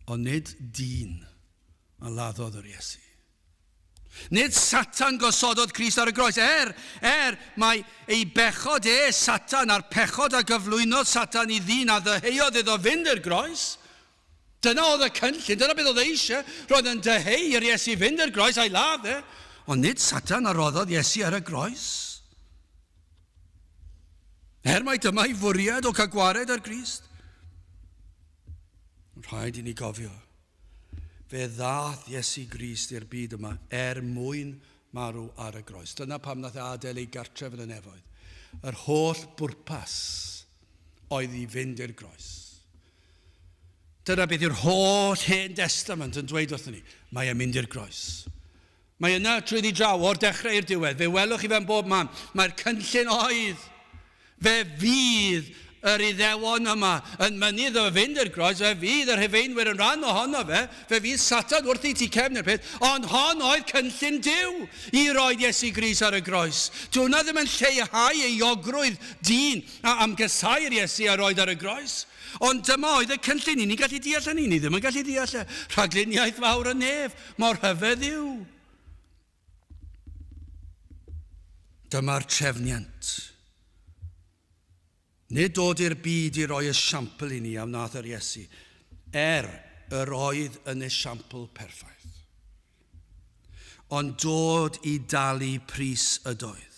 ond nid dyn a laddodd yr Iesu. Nid Satan gosododd Crist ar y groes, er, er, mae ei bechod e, Satan, a'r pechod a gyflwynodd Satan i ddyn a ddyheuodd iddo fynd i'r groes. Dyna oedd y cynllun, dyna beth oedd e eisiau. Roedd yn dyheu i'r Iesu fynd i'r groes a'i ladd e. Ond nid Satan a roddodd Iesu ar y groes. Er mai dyma ei fwriad o cael gwared ar Grist. Rhaid i ni gofio, fe ddaeth Iesu Grist i'r byd yma er mwyn marw ar y groes. Dyna pam nath e adael ei gartref yn y nefoedd. Yr holl bwrpas oedd i fynd i'r groes. Dyna beth yw'r holl Hen Destament yn dweud wrthyn ni. Mae e'n mynd i'r groes. Mae yna trwyddi draw, o'r dechrau i'r diwedd. Fe welwch chi fe'n bob man. Mae'r cynllun oedd. Fe fydd yr Iddewon yma yn mynnu iddo fe fynd i'r groes, fe fydd y Rhufeinwyr yn rhan ohono fe, fe fydd Satan wrthi tu cefn i'r peth, ond hon oedd cynllun Duw i roed Iesu Grist ar y groes. Dyw hwnna ddim yn lleihau euogrwydd dyn a am gasau'r Iesu a roed ar y groes. Ond dyma oedd y cynllun, i ni'n gallu deall hynny, ni ddim yn gallu deall e. Rhagluniaeth fawr y nef, mor rhyfedd yw. Dyma'r trefniant. Nid dod i'r byd i roi esiampl i ni a wnaeth yr Iesu, er yr oedd yn esiampl perffaith. Ond dod i dalu pris ydoedd.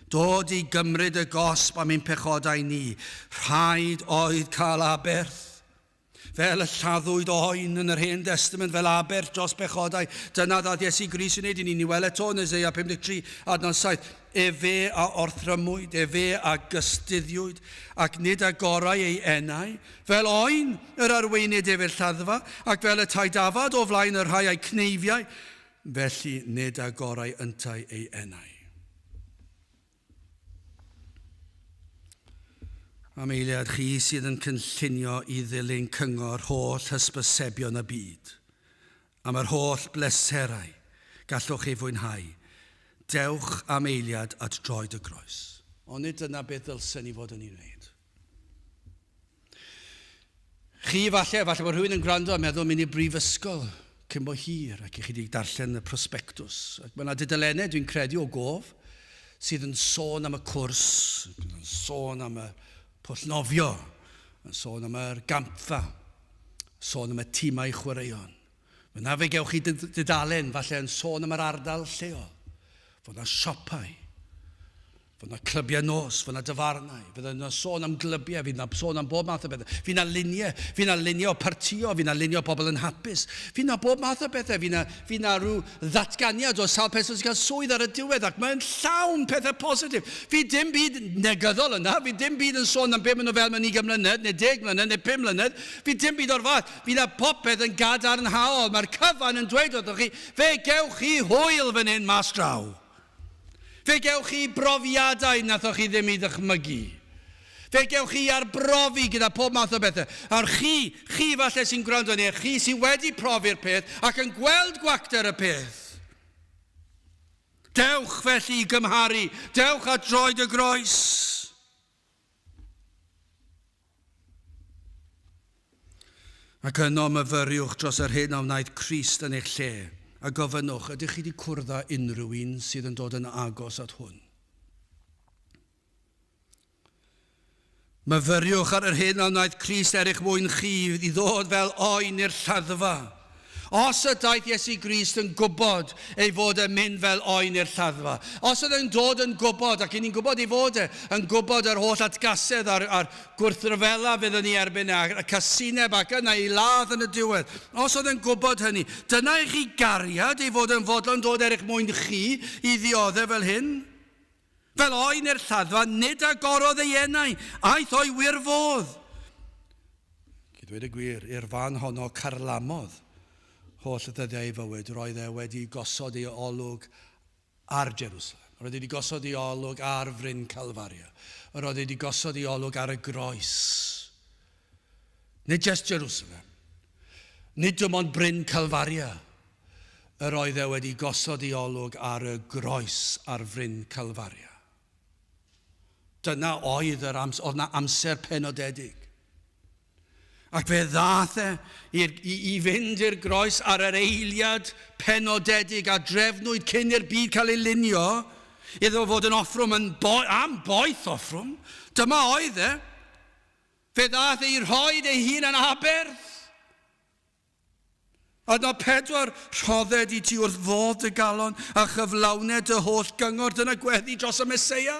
Dod i gymryd y gosb am ein pechodau ni. Rhaid oedd cael aberth. Fel y lladdwyd oen yn yr Hen Destament fel aberth dros bechodau, dyna ddaeth Iesu Grist i wneud i ni. Ni weld eto yn Eseia 53, adnod 7. Efe a orthrymwyd, efe a gystuddiwyd, ac nid agorai ei enau. Fel oen yr arweinid ef i'r lladdfa, ac fel y tai dafad o flaen y rhai a'i cneifiau, felly nid agorai yntau ei enau. Am eiliad, chi sydd yn cynllunio i ddilyn cyngor holl hysbysebion y byd, am yr holl bleserau gallwch ei fwynhau, dewch am eiliad at droed y groes. Onid dyna beth ddylsen ni fod yn ei wneud? Chi falle, falle bod rhywun yn gwrando a meddwl mynd i'r brifysgol cyn bo hir ac i chi wedi darllen y prospectus. Ac mae yna dudalennau, dwi'n credu, o gof sydd yn sôn am y cwrs, yn sôn am y pwll nofio, yn sôn am yr gampfa, sôn am y tîmau chwaraeon. Yna fe gewch chi dudalen, falle yn sôn am yr ardal lleol, fod yna siopau, Fod 'na clybiau nos, fod 'na dafarnau, fydda 'na sôn am glybiau, fydd 'na sôn am bob math o bethau. Fydd 'na luniau, fydd 'na luniau o partïo, fydd 'na luniau o bobl yn hapus. Fydd 'na bob math o bethau, fydd 'na, fydd 'na rhyw ddatganiad o sawl person sy'n cael swydd ar y diwedd ac mae'n llawn pethau positif. Fydd dim byd negyddol yna, fydd dim byd yn sôn am be maen nhw fel mewn 20 mlynedd, neu 10 mlynedd, neu 5 mlynedd. Fydd dim byd o'r fath. Fydd 'na popeth yn gadarnhaol. Mae'r cyfan yn dweud wrthoch chi, fe gewch chi hwyl fan hyn mas draw. Fe gewch chi brofiadau nathoch chi ddim eu ddychmygu. Fe gewch chi arbrofi gyda pob math o bethau. A'r chi, chi falle sy'n gwrando neu chi sydd wedi profi'r peth ac yn gweld gwacter y peth. Dewch felly i gymharu, dewch at droed y groes. Ac yno myfyriwch dros yr hyn a wnaeth Crist yn eich lle, a gofynnwch, ydych chi wedi cwrdd â unrhyw un sydd yn dod yn agos at hwn? Myfyriwch ar yr hyn a wnaeth Crist er eich mwyn chi i ddod fel oen i'r lladdfa. Os y daeth Iesu Grist yn gwybod ei fod yn mynd fel oen i'r lladdfa, os oedd e'n dod yn gwybod, ac 'y ni'n gwybod ei fod e yn gwybod yr holl atgasedd a'r, a'r gwrthryfela fydd yn ei erbyn e, a'r casineb ac yna ei ladd yn y diwedd, os oedd e'n gwybod hynny, dyna i chi gariad ei fod yn fodlon dod er eich mwyn chi i ddioddef fel hyn? Fel oen i'r lladdfa, nid agorodd ei enau, aeth o'i wir fodd. I ddweud y gwir, i'r fan honno carlamodd holl ddyddiau ei fywyd, roedd e wedi gosod ei olwg ar Jerusalem. Roedd e wedi gosod ei olwg ar fryn Calfaria. Roedd e wedi gosod ei olwg ar y groes. Nid just Jerusalem. Nid dim ond bryn Calfaria. Yr oedd e wedi gosod ei olwg ar y groes ar fryn Calfaria. Dyna oedd yr amser, oedd na amser penodedig. Ac fe ddaeth e i, i, i fynd i'r groes ar yr eiliad penodedig a drefnwyd cyn i'r byd cael ei lunio, iddo fod yn offrwm yn bo, am boeth offrwm. Dyma oedd e. Fe ddaeth e i rhoid ei hun yn aberth. Adnod 4, Rhodded i ti wrth fodd dy galon a chyflawned dy holl gyngor. Dyna gweddi dros y Meseia.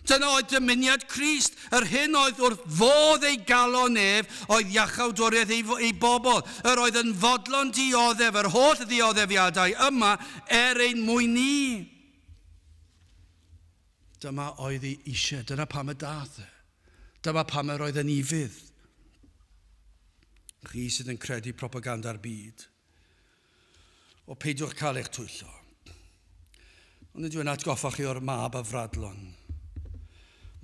Dyna oedd dymuniad Crist. Yr hyn oedd wrth fodd ei galon ef oedd iachawdwriaeth ei, ei bobl. Yr oedd yn fodlon dioddef yr holl ddioddefiadau yma er ein mwyn ni. Dyma oedd ei eisiau. Dyna pam y dath e. Dyma pam yr oedd yn ufudd. Chi sydd yn credu propaganda'r byd. O peidiwch cael eich twyllo. Ond nid yw'n atgoffa chi o'r mab afradlon.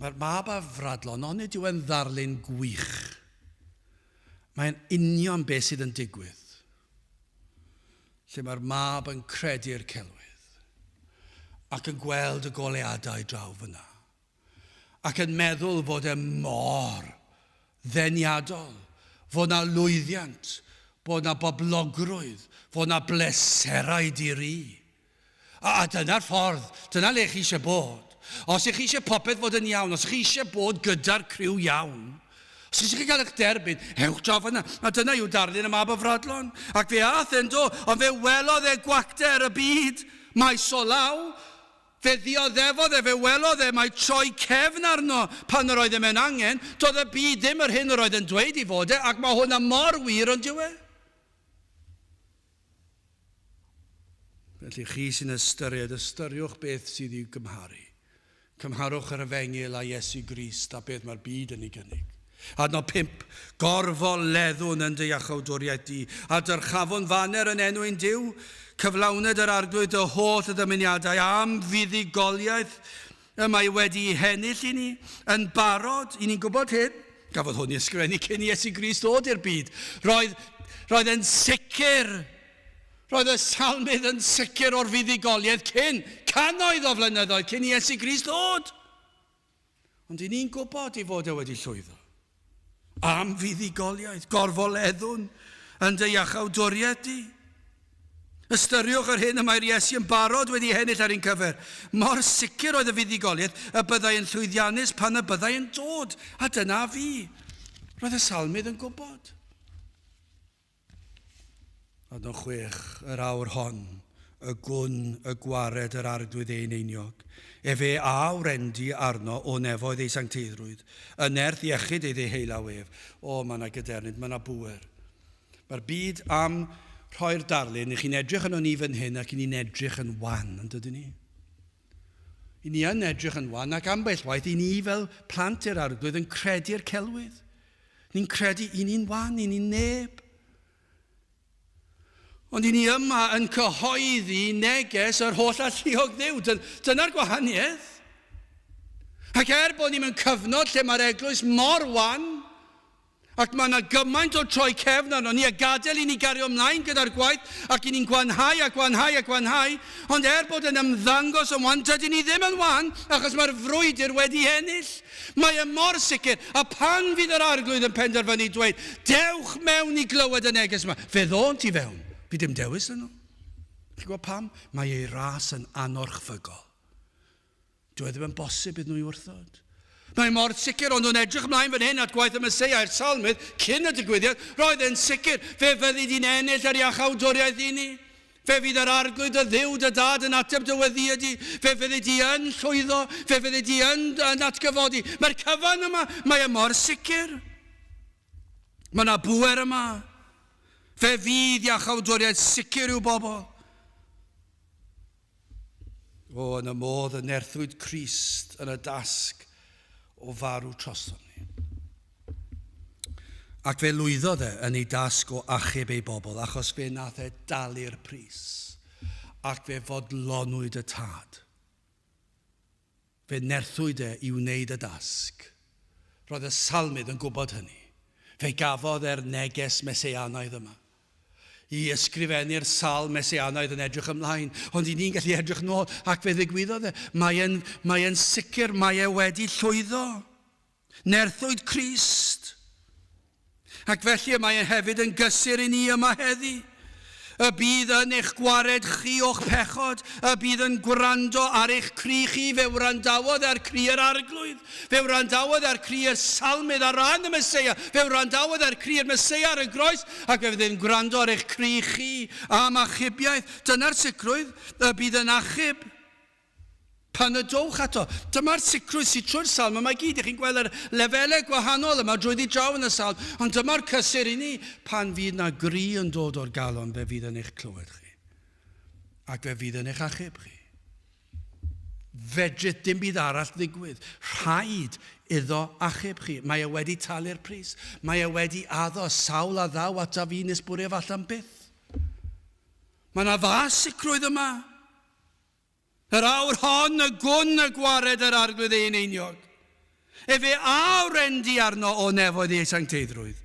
Mae'r mab afradlon, ond nid yw'n ddarlun gwych. Mae'n union beth sydd yn digwydd. Lle mae'r mab yn credu'r celwydd ac yn gweld y goleadau draw fyna. ac yn meddwl fod e mor ddeniadol, fod 'na lwyddiant, bod 'na boblogrwydd, fod 'na bleserau di-ri. A, a dyna'r ffordd, dyna le chi eisiau bod. Os ych chi eisiau popeth fod yn iawn, os chi eisiau bod gyda'r criw iawn, os chi eisiau cael eich derbyn, ewch draw fan'na. A dyna yw darlun y mab o Fradlon. Ac fe ath e'n do, ond fe welodd e gwacter y byd maes o law. Fe ddioddefodd e, fe welodd e mai troi cefn arno pan yr oedd e mewn angen, doedd y byd ddim yr hyn yr oedd yn dweud i fod e, ac mae hwnna mor wir ond yw e? Felly chi sy'n ystyried, ystyriwch beth sydd i'w gymharu. Cymharwch yr efengyl a Iesu Grist a beth mae'r byd yn ei gynnig. Adnod 5, Gorfoleddwn yn dy iachawdwriaeth di, a dyrchafwn faner yn enw ein Duw, cyflawned yr Arglwydd dy holl ddymuniadau am fuddugoliaeth y mae wedi'i hennill i ni, yn barod, i ni'n gwybod hyn, gafodd hwn ei ysgrifennu cyn i Iesu Grist ddod i'r byd. Roedd, roedd e'n sicr, roedd y salmydd yn sicr o'r fuddugoliaeth cyn, cannoedd o flynyddoedd cyn i Iesu Grist ddod. Ond i ni'n gwybod ei fod e wedi llwyddo. Am fuddugoliaeth, gorfoleddwn yn dy iachawdwriaeth di. Ystyriwch yr hyn y mae'r Iesu yn barod wedi hennill ar ein cyfer. Mor sicr oedd y fuddugoliaeth y byddai yn llwyddiannus pan y byddai yn dod, a dyna fi. Roedd y salmydd yn gwybod. Adnod 6, yr awr hon, y gwn y gwared yr arglwydd ein einiog. Efe a wrendi arno o nefoedd ei sancteiddrwydd, y nerth iechyd ei ddeheulaw ef. O, mae yna gydernid, mae yna bŵer. Mae'r byd am rhoi'r darlun, i chi'n edrych yno ni fan hyn ac i ni'n edrych yn wan, yn dydyn ni? I ni yn edrych yn wan ac ambell waith i ni fel plant i'r arglwydd yn credu'r celwydd. Ni'n credu i ni'n wan, i ni'n neb. Ond i ni yma yn cyhoeddi neges yr holl alluog Dduw. Dyna'r gwahaniaeth. Ac er bod ni mewn cyfnod lle mae'r eglwys mor wan, ac mae yna gymaint o troi cefn arno ni a gadael i ni gario ymlaen gyda'r gwaith ac i ni'n gwanhau a gwanhau a gwanhau, ond er bod yn ymddangos yn wan, dydyn ni ddim yn wan achos mae'r frwydr wedi ennill. Mae e mor sicr, a pan fydd yr Arglwydd yn penderfynu dweud, Dewch mewn i glywed y neges yma, fe ddônt i fewn. Fydd dim dewis 'da nhw. Chi'n gwybod pam? Mae ei ras yn anorchfygol. Dyw e ddim yn bosib iddyn nhw i wrthod. Mae mor sicr, ond nhw'n edrych ymlaen fan hyn at gwaith y Meseia i'r salmydd cyn y digwyddiad, roedd e'n sicr, fe fyddi di'n ennill yr iachawdwriaeth i ni. Fe fydd yr Arglwydd dy Dduw dy dad yn ateb dy weddïau di. Fe fyddi di yn llwyddo. Fe fyddi di yn, yn atgyfodi. Mae'r cyfan yma, mae e mor sicr. Mae yna bŵer yma. Fe fydd iachawdwriaeth sicr i'w bobl. O, yn y modd y nerthwyd Crist yn y dasg o farw trosom ni. Ac fe lwyddodd e yn ei dasg o achub ei bobl, achos fe nath e dalu'r pris, ac fe fodlonwyd y tad. Fe nerthwyd e i wneud y dasg. Roedd y salmydd yn gwybod hynny. Fe gafodd e'r neges Meseianaidd yma. I ysgrifennu'r salm Meseianaidd yn edrych ymlaen, ond i ni'n gallu edrych nôl, ac fe ddigwyddodd e. Mae e'n, mae e'n sicr, mae e wedi llwyddo. Nerthwyd Crist. Ac felly y mae e hefyd yn gysur i ni yma heddi. Y bydd yn eich gwared chi o'ch pechod, y bydd yn gwrando ar eich cri chi, fe wrandawodd ar cri yr Arglwydd, fe wrandawodd ar cri yr salmydd ar ran y Meseia, fe wrandawodd ar cri yr Meseia ar y groes, ac fe fydd yn gwrando ar eich cri chi am achubiaeth. Dyna'r sicrwydd, y bydd yn achub. Pan y dowch ato. Dyma'r sicrwydd sydd trwy'r salm yma i gyd. Ych chi'n gweld yr lefelau gwahanol yma drwyddi draw yn y salm. Ond dyma'r cysur i ni. Pan fydd na gri yn dod o'r galon, fe fydd yn eich clywed chi. Ac fe fydd yn eich achub chi. Fedrith dim byd arall ddigwydd. Rhaid iddo achub chi. Mae e wedi talu'r pris. Mae e wedi addo sawl a ddaw ataf fi nes bwriaf allan byth. Mae yna fas sicrwydd yma. Yr awr hon y gwn y gwared yr Arglwydd ei eneiniog. Efe a wrendi arno o nefoedd ei sancteiddrwydd,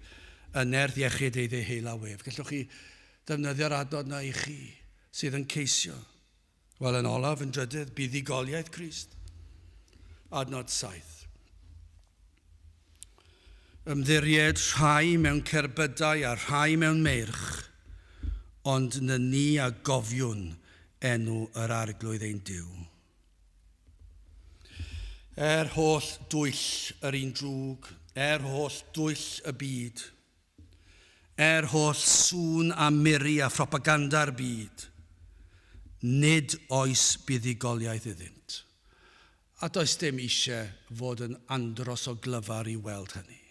y nerth iechyd ei ddeheulaw ef. Gallwch chi ddefnyddio'r adnod na i chi sydd yn ceisio. Wel, yn olaf, yn drydydd, buddugoliaeth Crist. Adnod 7. Ymddiried rhai mewn cerbydau a rhai mewn meirch, ond nyni a gofiwn enw yr Arglwydd ein Duw. Er holl dwyll yr un drwg, er holl dwyll y byd, er holl sŵn a miri a phropaganda'r byd, nid oes buddugoliaeth iddynt. A does dim eisiau fod yn andros o glyfar i weld hynny.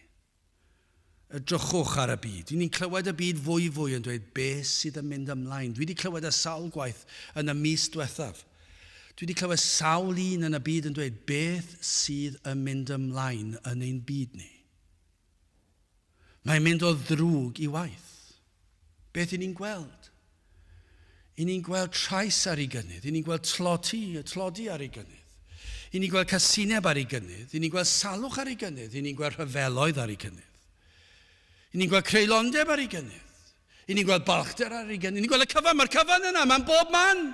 Edrychwch ar y byd. Ni'n clywed y byd fwy fwy yn dweud beth sydd yn mynd ymlaen. Dwi wedi clywed y sawl gwaith yn y mis diwethaf. Dwi wedi clywed sawl un yn y byd yn dweud beth sydd yn mynd ymlaen yn ein byd ni. Mae'n mynd o ddrwg i waith. Beth i ni'n gweld? I ni'n gweld trais ar ei gynnydd. I ni'n gweld tlodi, tlodi ar ei gynnydd. I ni'n gweld casineb ar ei gynnydd. I ni'n gweld salwch ar ei gynnydd. I ni'n gweld rhyfeloedd ar ei gynnydd. I ni'n gweld creulondeb ar ei gynnydd. I ni'n gweld balchder ar ei gynnydd. I ni'n gweld y cyfan, mae'r cyfan yna, mae'n bob man.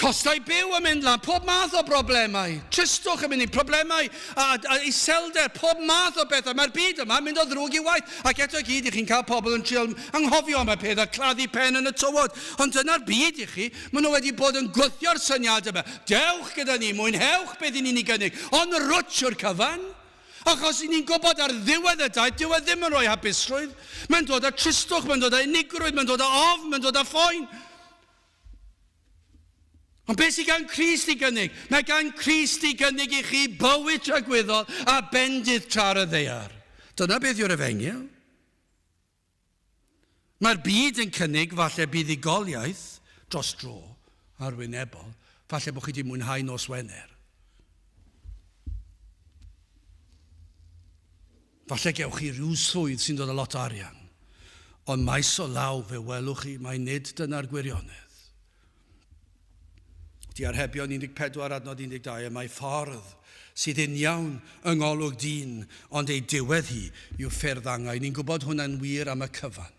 Costau byw yn mynd lan, pob math o broblemau. Tristwch yn mynd i problemau a, a iselder, pob math o bethau. Mae'r byd yma yn mynd o ddrwg i waith. Ac eto i gyd, i chi'n cael pobl yn trio anghofio am y peth a claddu pen yn y tywod. Ond dyna'r byd i chi. Maen nhw wedi bod yn gwthio'r syniad yma. Dewch gyda ni, mwynhewch beth i ni'n ei gynnig. Ond rwtsh yw'r cyfan. Achos i ni'n gwybod ar ddiwedd y daith, dyw e ddim yn rhoi hapusrwydd. Mae'n dod â tristwch, mae'n dod â unigrwydd, mae'n dod â ofn, mae'n dod â phoen. Ond beth sydd gan Crist i gynnig? Mae gan Crist i gynnig i chi bywyd tragwyddol a bendith tra ar y ddaear. Dyna beth yw'r efengyl. Mae'r byd yn cynnig falle buddugoliaeth dros dro arwynebol, falle bod chi wedi mwynhau nos Wener. Falle gewch chi rhyw swydd sy'n dod â lot o arian, ond maes o law fe welwch chi mai nid dyna'r gwirionedd. Diarhebion 14 adnod 12, y mae ffordd sydd uniawn yng ngolwg dyn, ond ei diwedd hi yw ffyrdd angau. Ni'n gwybod hwnna'n wir am y cyfan.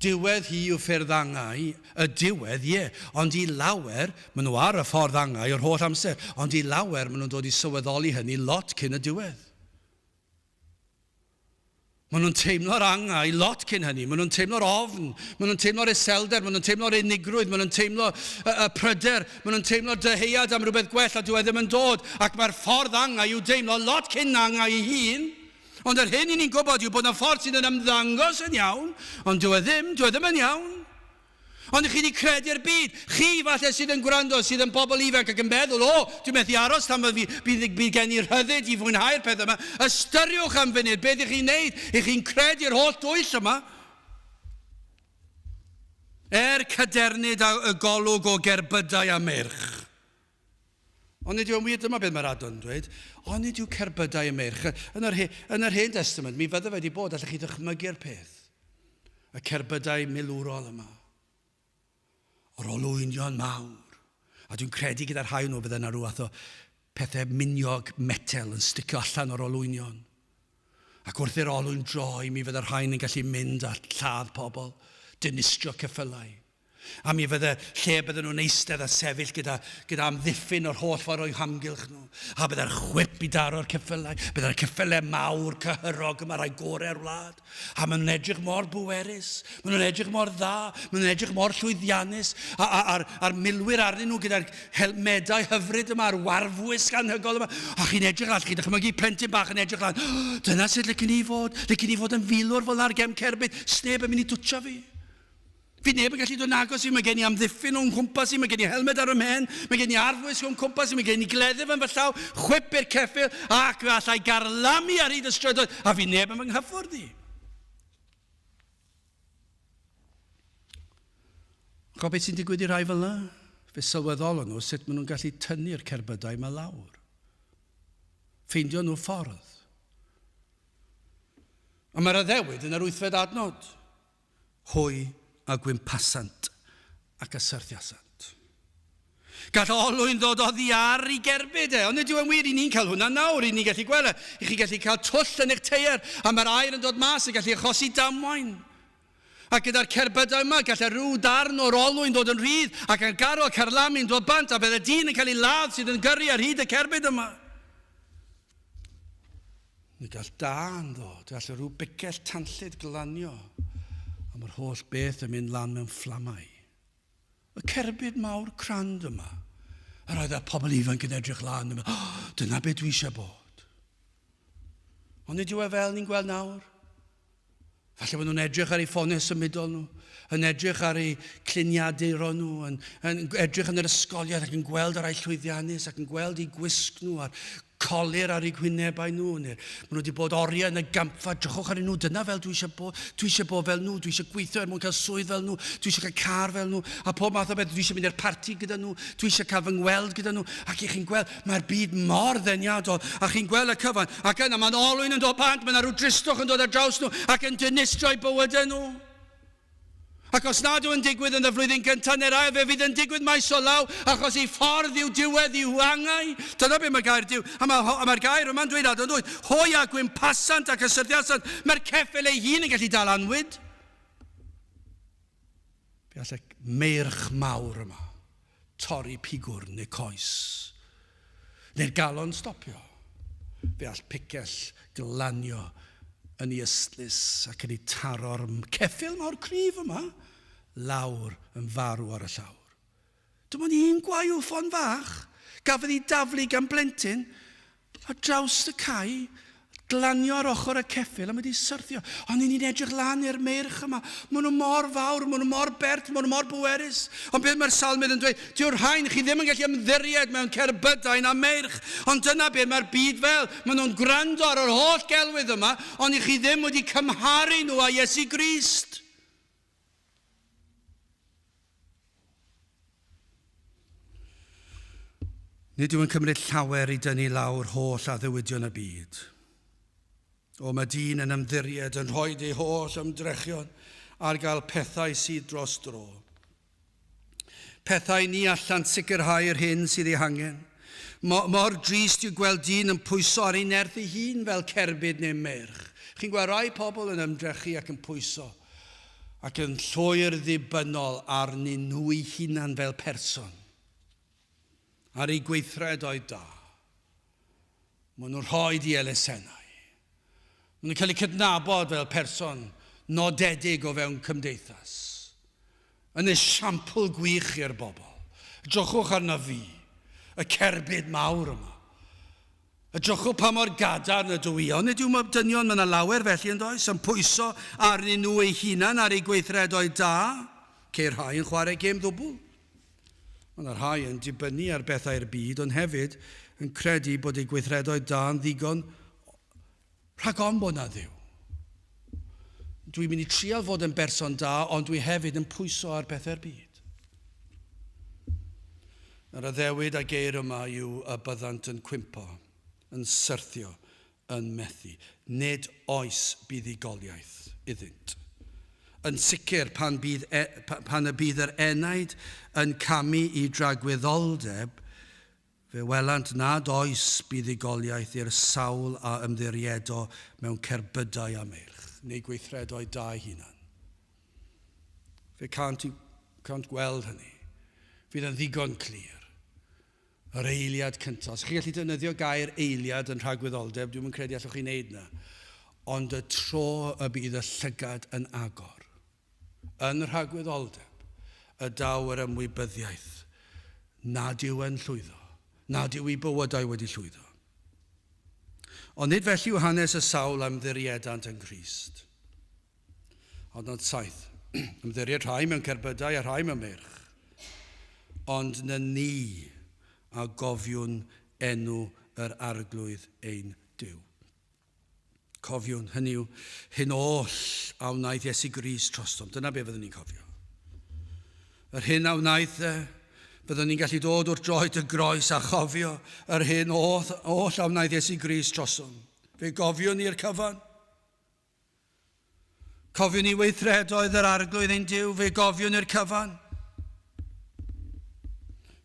Diwedd hi yw ffyrdd angau, y diwedd, ie, ond i lawer, maen nhw ar y ffordd angau yr holl amser, ond i lawer maen nhw'n dod i sylweddoli hynny lot cyn y diwedd. Maen nhw'n teimlo'r angau lot cyn hynny. Maen nhw'n teimlo'r ofn, maen nhw'n teimlo'r iselder, maen nhw'n teimlo'r unigrwydd, maen nhw'n teimlo y, y pryder, maen nhw'n teimlo'r dyheuad am rhywbeth gwell a dyw e ddim yn dod. Ac mae'r ffordd angau i'w deimlo lot cyn angau ei hun. Ond yr hyn i ni'n gwybod yw bod yna ffordd sydd yn ymddangos yn iawn, ond dyw e ddim, dyw e ddim yn iawn. Ond chi wedi credu'r byd. Chi falle sydd yn gwrando, sydd yn bobl ifanc ac yn meddwl, o, dwi'n methu aros tan bydd, bydd, bydd gen i rhyddid i fwynhau'r peth yma. Ystyriwch am funud beth ych chi'n neud. Ych chi'n credu'r holl dwyll yma. Er cadernid y golwg o gerbydau a meirch. Ond nid yw'n wir, dyma beth mae'r adon yn dweud, ond nid yw cerbydau y meirch. Yn yr, yn yr Hen Testament, mi fydde wedi bod, allech chi ddychmygu'r peth. Y cerbydau milwrol yma. O'r olwynion mawr. A dwi'n credu gyda'r rhai nhw fydde yna rhyw fath o pethau miniog metel yn sticio allan o'r olwynion. Ac wrth i'r olwyn droi, mi fydde'r rhain yn gallu mynd a lladd pobl, dinistrio ceffylau. A mi fydde lle bydden nhw'n eistedd a sefyll gyda, gyda amddiffyn o'r holl ffordd o'u hamgylch nhw. A bydde'r chwip i daro'r ceffylau. Bydde'r ceffylau mawr cyhyrog yma, rhai gorau'r wlad. A maen nhw'n edrych mor bwerus. Maen nhw'n edrych mor dda. Maen nhw'n edrych mor llwyddiannus. A, a, a'r, a'r milwyr arnyn nhw gyda'r helmedau hyfryd yma, a'r warfwisg anhygoel yma. A chi'n edrych lan, chi'n dychmygu plentyn bach yn edrych lan. Oh, dyna sut licen i fod. Licen i fod yn filwr fel na'r gem cerbyd. Sneb yn mynd i dwtio fi. Fydd neb yn gallu dod yn agos i, mae gen i amddiffyn o'n nghwmpas i, mae gen i helmed ar fy mhen, mae gen i arfwisg o'n cwmpas i, mae gen i gleddyf yn fy llaw, chwip i'r ceffyl, ac fe allai garlamu ar hyd y strydoedd, a fydd neb yn fy nghyffwrdd i. Chwa beth sy'n digwydd i rai fel yna? Fe sylweddolon nhw sut maen nhw'n gallu tynnu'r cerbydau yma lawr. Ffeindio nhw ffordd. A mae'r addewid yn yr wythfed adnod. Hwy a gwympasant ac a syrthiasant. Gall olwyn ddod oddi ar i gerbyd e, ond nid yw e'n wir i ni'n cael hwnna nawr, i ni'n gallu gweld e. I chi gallu cael twll yn eich teier, a mae'r aer yn dod mas yn gallu achosi damwain. A gyda'r cerbydau yma, gallai rhyw darn o'r olwyn ddod yn rhydd, ac yn garo carlamu'n dod bant, a bydd y dyn yn cael ei ladd sydd yn gyrru ar hyd y cerbyd yma. Mi gall dân ddod, gall rhyw bicell tanllyd glanio, a mae'r holl beth yn mynd lan mewn fflamau. Y cerbyd mawr crand yma, yr oedd y pobl ifanc yn edrych lan, yn meddwl, oh, dyna beth dwi eisiau bod. Ond nid yw e fel ni'n gweld nawr. Falle bod nhw'n edrych ar eu ffonau symudol nhw. Yn edrych ar eu cluniaduron nhw, yn, yn edrych yn yr ysgolion ac yn gweld yr rhai llwyddiannus ac yn gweld eu gwisg nhw a'r colur ar eu gwynebau nhw, neu maen nhw wedi bod oriau yn y gampfa, drychwch arnyn nhw, dyna fel dwi eisiau bod, dwi eisiau bod fel nhw, dwi eisiau gweithio er mwyn cael swydd fel nhw, dwi eisiau cael car fel nhw, a pob math o beth, dwi eisiau mynd i'r parti gyda nhw, dwi eisiau cael fy ngweld gyda nhw, ac i chi'n gweld, mae'r byd mor ddeniadol, a chi'n gweld y cyfan, ac yna mae'n olwyn yn dod bant, mae yna rhyw dristwch yn dod ar draws nhw, ac yn dinistrio eu bywydau nhw. Ac os nad yw'n digwydd yn y flwyddyn gyntaf neu'r ail, fe fydd yn digwydd maes o law, achos ei ffordd yw diwedd i'w angau. Dyna be mae gair Duw, a mae'r ma mae gair yma'n dweud adnod 8, hwy a gwympasant ac a syrthiasant, mae'r ceffyl ei hun yn gallu dal anwyd. Fe all y meirch mawr yma torri pigwrn neu coes, neu'r galon stopio. Fe all picell glanio yn ei ystlys ac yn ei taro'r ceffyl mor cryf yma lawr yn farw ar y llawr. Dim ond un gwaywffon fach gafodd ei daflu gan blentyn Ar draws y cae, glanio ar ochr y ceffyl a mae wedi syrthio. Ond ni'n edrych lan i'r meirch yma. Maen nhw mor fawr, maen nhw mor bert, maen nhw mor bwerus. Ond beth mae'r salmydd yn dweud? Dyw'r rhain, chi ddim yn gallu ymddiried mewn cerbydau na meirch. Ond dyna beth mae'r byd fel. Maen nhw'n gwrando ar yr holl gelwydd yma, ond i chi ddim wedi cymharu nhw â Iesu Grist. Nid yw'n cymryd llawer i dynnu lawr holl addewidion y byd. O, mae dyn yn ymddiried yn rhoi ei holl ymdrechion ar gael pethau sydd dros dro. Pethau ni allant sicrhau'r hyn sydd ei hangen. Mor drist yw gweld dyn yn pwyso ar ei nerth ei hun fel cerbyd neu meirch. Chi'n gweld rai pobl yn ymdrechu ac yn pwyso ac yn llwyr ddibynnol arnyn nhw'u hunan fel person, ar eu gweithredoedd da. Maen nhw'n rhoi i elusennau. Maen nhw'n cael eu cydnabod fel person nodedig o fewn cymdeithas. Yn esiampl gwych i'r bobl. Edrychwch arna fi, y cerbyd mawr yma. Edrychwch pa mor gadarn ydw i. Ond nid yw mob dynion, mae yna lawer felly yn does, yn pwyso arnyn nhw eu hunan ar eu gweithredoedd da. Ceir rhai yn chwarae gêm ddwbl. Mae yna rhai yn dibynnu ar bethau'r byd, ond hefyd yn credu bod eu gweithredoedd da yn ddigon rhag ofn bod yna Dduw. Dwi'n mynd i trial fod yn berson da, ond dwi hefyd yn pwyso ar bethau'r byd. Yr addewid a geir yma yw y byddant yn cwympo, yn syrthio, yn methu. Nid oes buddugoliaeth iddynt. Yn sicr, pan, bydd, e, pan y bydd yr enaid yn camu i dragwyddoldeb, Fe welant nad oes buddugoliaeth i'r sawl a ymddiriedo mewn cerbydau a meirch, neu gweithredoedd da ei hunan. Fe cânt, cânt gweld hynny. Fydd yn ddigon clir. Yr eiliad cyntaf. Os chi'n gallu defnyddio gair eiliad yn rhagwyddoldeb, dwi'm yn credu allwch chi wneud na. Ond y tro y bydd y llygad yn agor, Yn rhagwyddoldeb y daw yr ymwybyddiaeth nad yw e'n llwyddo, nad yw ei bywydau wedi llwyddo. Ond nid felly yw hanes y sawl a ymddiriedant yng Nghrist. Adnod 7. Ymddiried rhai mewn cerbydau a rhai mewn meirch. Ond na ni a gofiwn enw yr Arglwydd ein Duw. Cofiwn, hynny yw, hyn oll a wnaeth Iesu Grist trostom. Dyna be fyddwn ni'n cofio. Yr hyn a wnaeth e, byddwn ni'n gallu dod wrth droed y groes a chofio yr hyn oll, oll a wnaeth Iesu Grist trosom. Fe gofiwn ni'r cyfan. Cofiwn ni weithredoedd yr Arglwydd ein Duw, fe gofiwn i'r cyfan.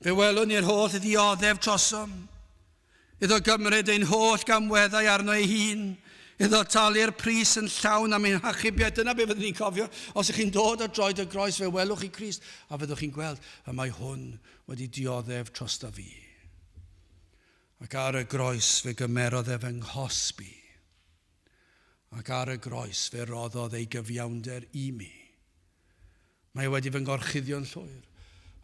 Fe welwn ni'r holl ddioddef trosom. Iddo gymryd ein holl gamweddau arno ei hun, iddo talu'r pris yn llawn am ein hachubiaeth. Dyna be fyddwn ni'n cofio. Os ych chi'n dod ar droed y groes, fe welwch chi Crist, a fyddwch chi'n gweld y mae hwn wedi dioddef trosta fi. Ac ar y groes fe gymerodd e fy nghosb i. Ac ar y groes fe roddodd ei gyfiawnder i mi. Mae e wedi fy ngorchuddio'n llwyr.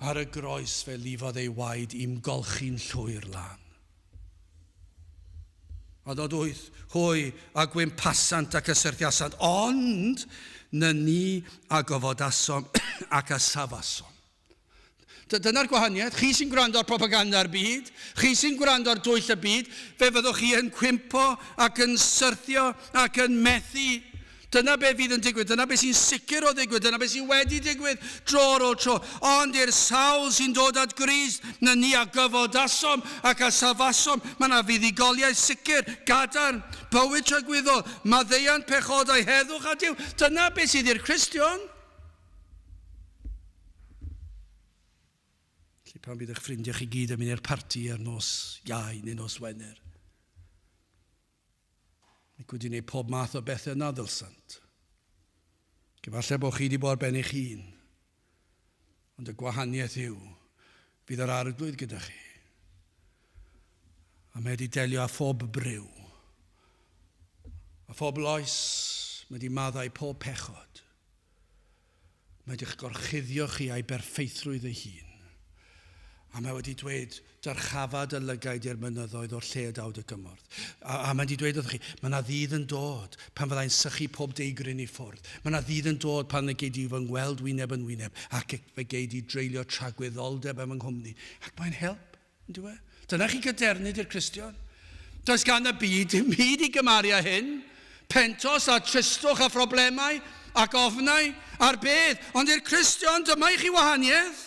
Ar y groes fe lifodd ei waed i'm golchi'n llwyr lan. A dod wyth, hwy a gwympasant ac ysyrthiasant, ond Na ni a gofodasom ac a safasom. Dyna'r gwahaniaeth. Chi sy'n gwrando ar propaganda'r byd, chi sy'n gwrando ar dwyll y byd, fe fyddwch chi yn cwympo ac yn syrthio ac yn methu. Dyna be fydd yn digwydd, dyna be sy'n sicr o ddigwydd, dyna be sy'n wedi digwydd dro ar ôl tro. Ond i'r sawl sy'n dod at Grist, na ni a gyfodasom ac a safasom, mae yna fuddugoliaeth sicr, gadarn, bywyd tragwyddol, maddeuant pechodau, heddwch a Duw. Dyna be sydd i'r Cristion. Felly pan bydd eich ffrindiau chi gyd yn mynd i'r parti ar nos Iau neu nos Wener, ac wedi gwneud pob math o bethau na ddylsant. Efallai bod chi wedi bod ar ben eich hun, ond y gwahaniaeth yw, fydd yr Arglwydd gyda chi. A mae wedi delio â phob briw, a phob loes, mae wedi maddau pob pechod. Mae wedi'ch gorchuddio chi a'i berffeithrwydd ei hun. A mae wedi dweud, dyrchafa dy lygaid i'r mynyddoedd o'r lle y daw dy gymorth. A mae wedi dweud wrthych chi, mae yna ddydd yn dod pan fyddai'n sychu pob deigryn i ffwrdd. Mae yna ddydd yn dod pan y gei di fy ngweld wyneb yn wyneb ac fe gei di dreulio tragwyddoldeb yn fy nghwmni. Ac mae'n help, yn dyw e? Dyna chi gadernid i'r Cristion. Does gan y byd dim byd i gymaru â hyn. Pentos a tristwch a phroblemau ac ofnau a'r bedd. Ond i'r Cristion, dyma i chi wahaniaeth.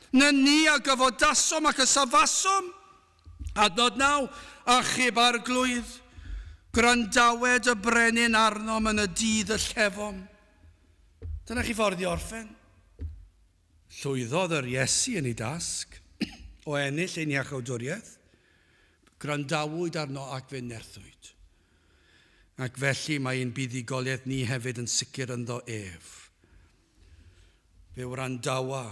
Na ni a gyfodasom ac a safasom. Adnod 9, achub Arglwydd. Gwrandawed y brenin arnom yn y dydd y llefom. Dyna chi ffordd i orffen. Llwyddodd yr Iesu yn ei dasg o ennill ein iachawdwriaeth. Gwrandawyd arno ac fe nerthwyd. Ac felly mae ein buddugoliaeth ni hefyd yn sicr ynddo ef. Fe wrandawa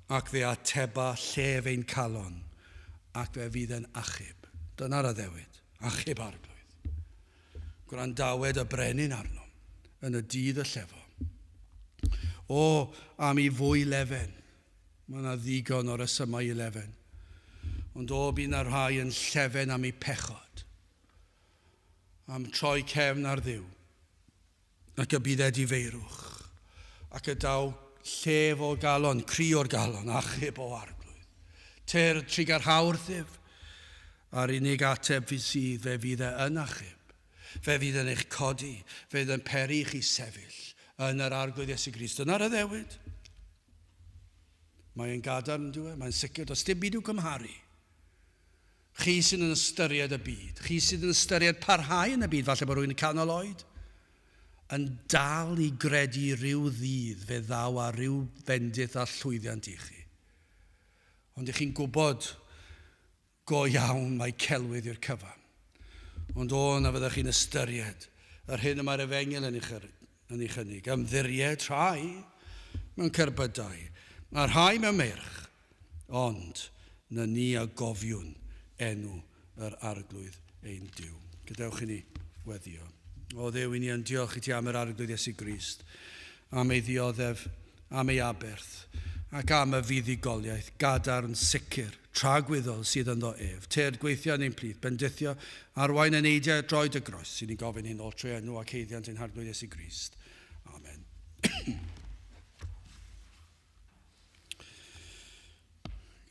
ac fe ateba llef ein calon ac fe fydd yn achub. Dyna'r addewid, achub Arglwydd. Gwrandawed y brenin arnom yn y dydd y llefo. O, am i fwy lefen. Mae yna ddigon o resymau i lefen. Ond o, bydd yna rhai yn llefen am eu pechod, am troi cefn ar Dduw, ac y bydd edifeirwch, ac y daw llef o galon, cri o'r galon, achub o Arglwydd. Tyrd trugarhau wrthyf, a'r unig ateb fydd sydd, fe fydd e yn achub. Fe fydd yn eich codi, fe fydd yn peri i chi sefyll yn yr Arglwydd Iesu Grist. Dyna'r addewid. Mae'n gadarn, dyw e? Mae'n sicr, does dim byd i'w cymharu. Chi sydd yn ystyried y byd, chi sydd yn ystyried parhau yn y byd, falle bod rhywun yn canol oed, yn dal i gredu rhyw ddydd fe ddaw â rhyw fendith a llwyddiant i chi. Ond ych chi'n gwybod go iawn mai celwydd yw'r cyfan. Ond o, na fyddech chi'n ystyried yr hyn y mae'r efengyl yn ei chynnig. Ymddiried rhai mewn cerbydau, a rhai mewn meirch, ond na ni a gofiwn enw yr Arglwydd ein Duw. Gadewch i ni weddio. O Dduw, i ni yn diolch i ti am yr Arglwydd Iesu Grist, am ei ddioddef, am ei aberth, ac am y fuddugoliaeth gadarn sicr, tragwyddol sydd ynddo ef. Tyrd gweithio yn ein plith, bendithio, arwain eneidiau at droed y groes, sy'n ni'n gofyn hyn oll trwy enw ac haeddiant ein Harglwydd Iesu Grist. Amen.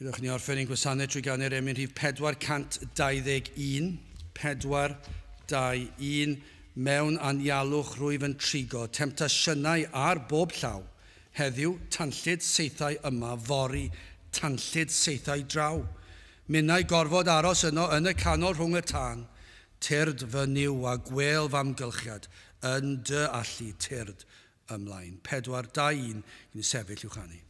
Gadewch ni orffen ein gwasanaeth trwy ganu'r emyn rhif 421, 421, mewn anialwch rwyf yn trigo, temtasiynau ar bob llaw, heddiw tanllyd saethau yma, fory tanllyd saethau draw. Minnau gorfod aros yno yn y canol rhwng y tân, tyrd fy Nuw a gwêl f'amgylchiad, yn dy allu tyrd ymlaen. 4, 2, 1, i ni sefyll i'w chanu.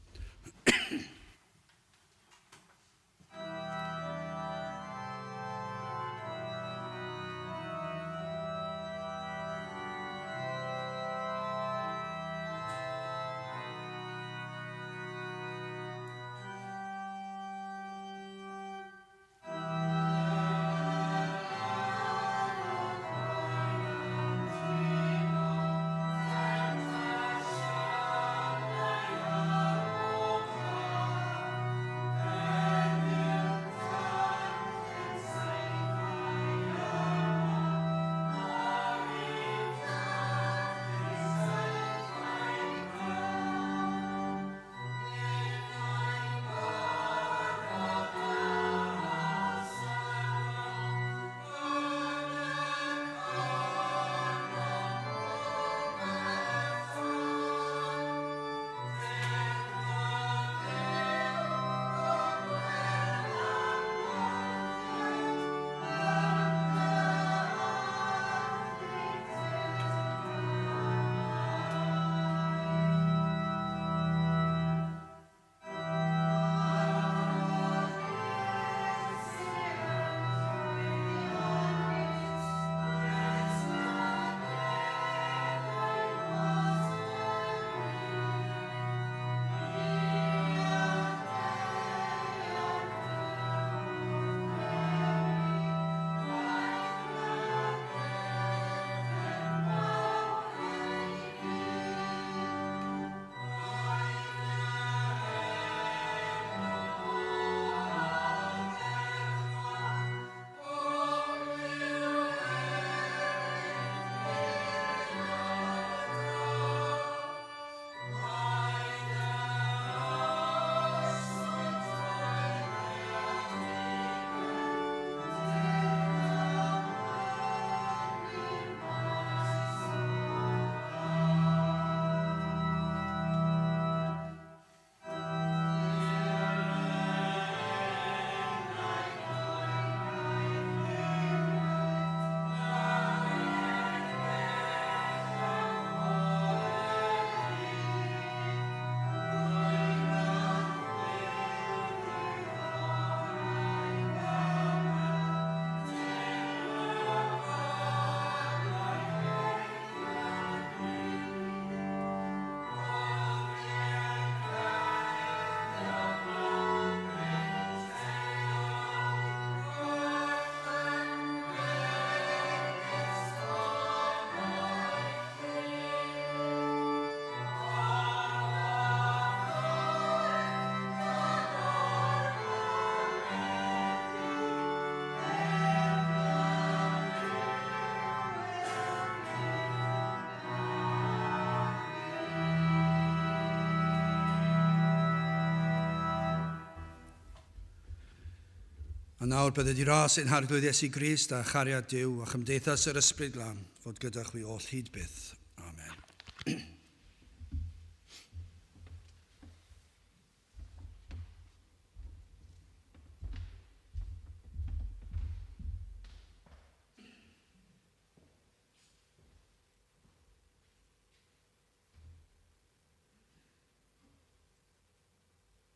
A nawr bydded i ras ein Harglwydd Iesu Grist a chariad Duw a chymdeithas yr Ysbryd Glân fod gyda chwi oll hyd byth. Amen.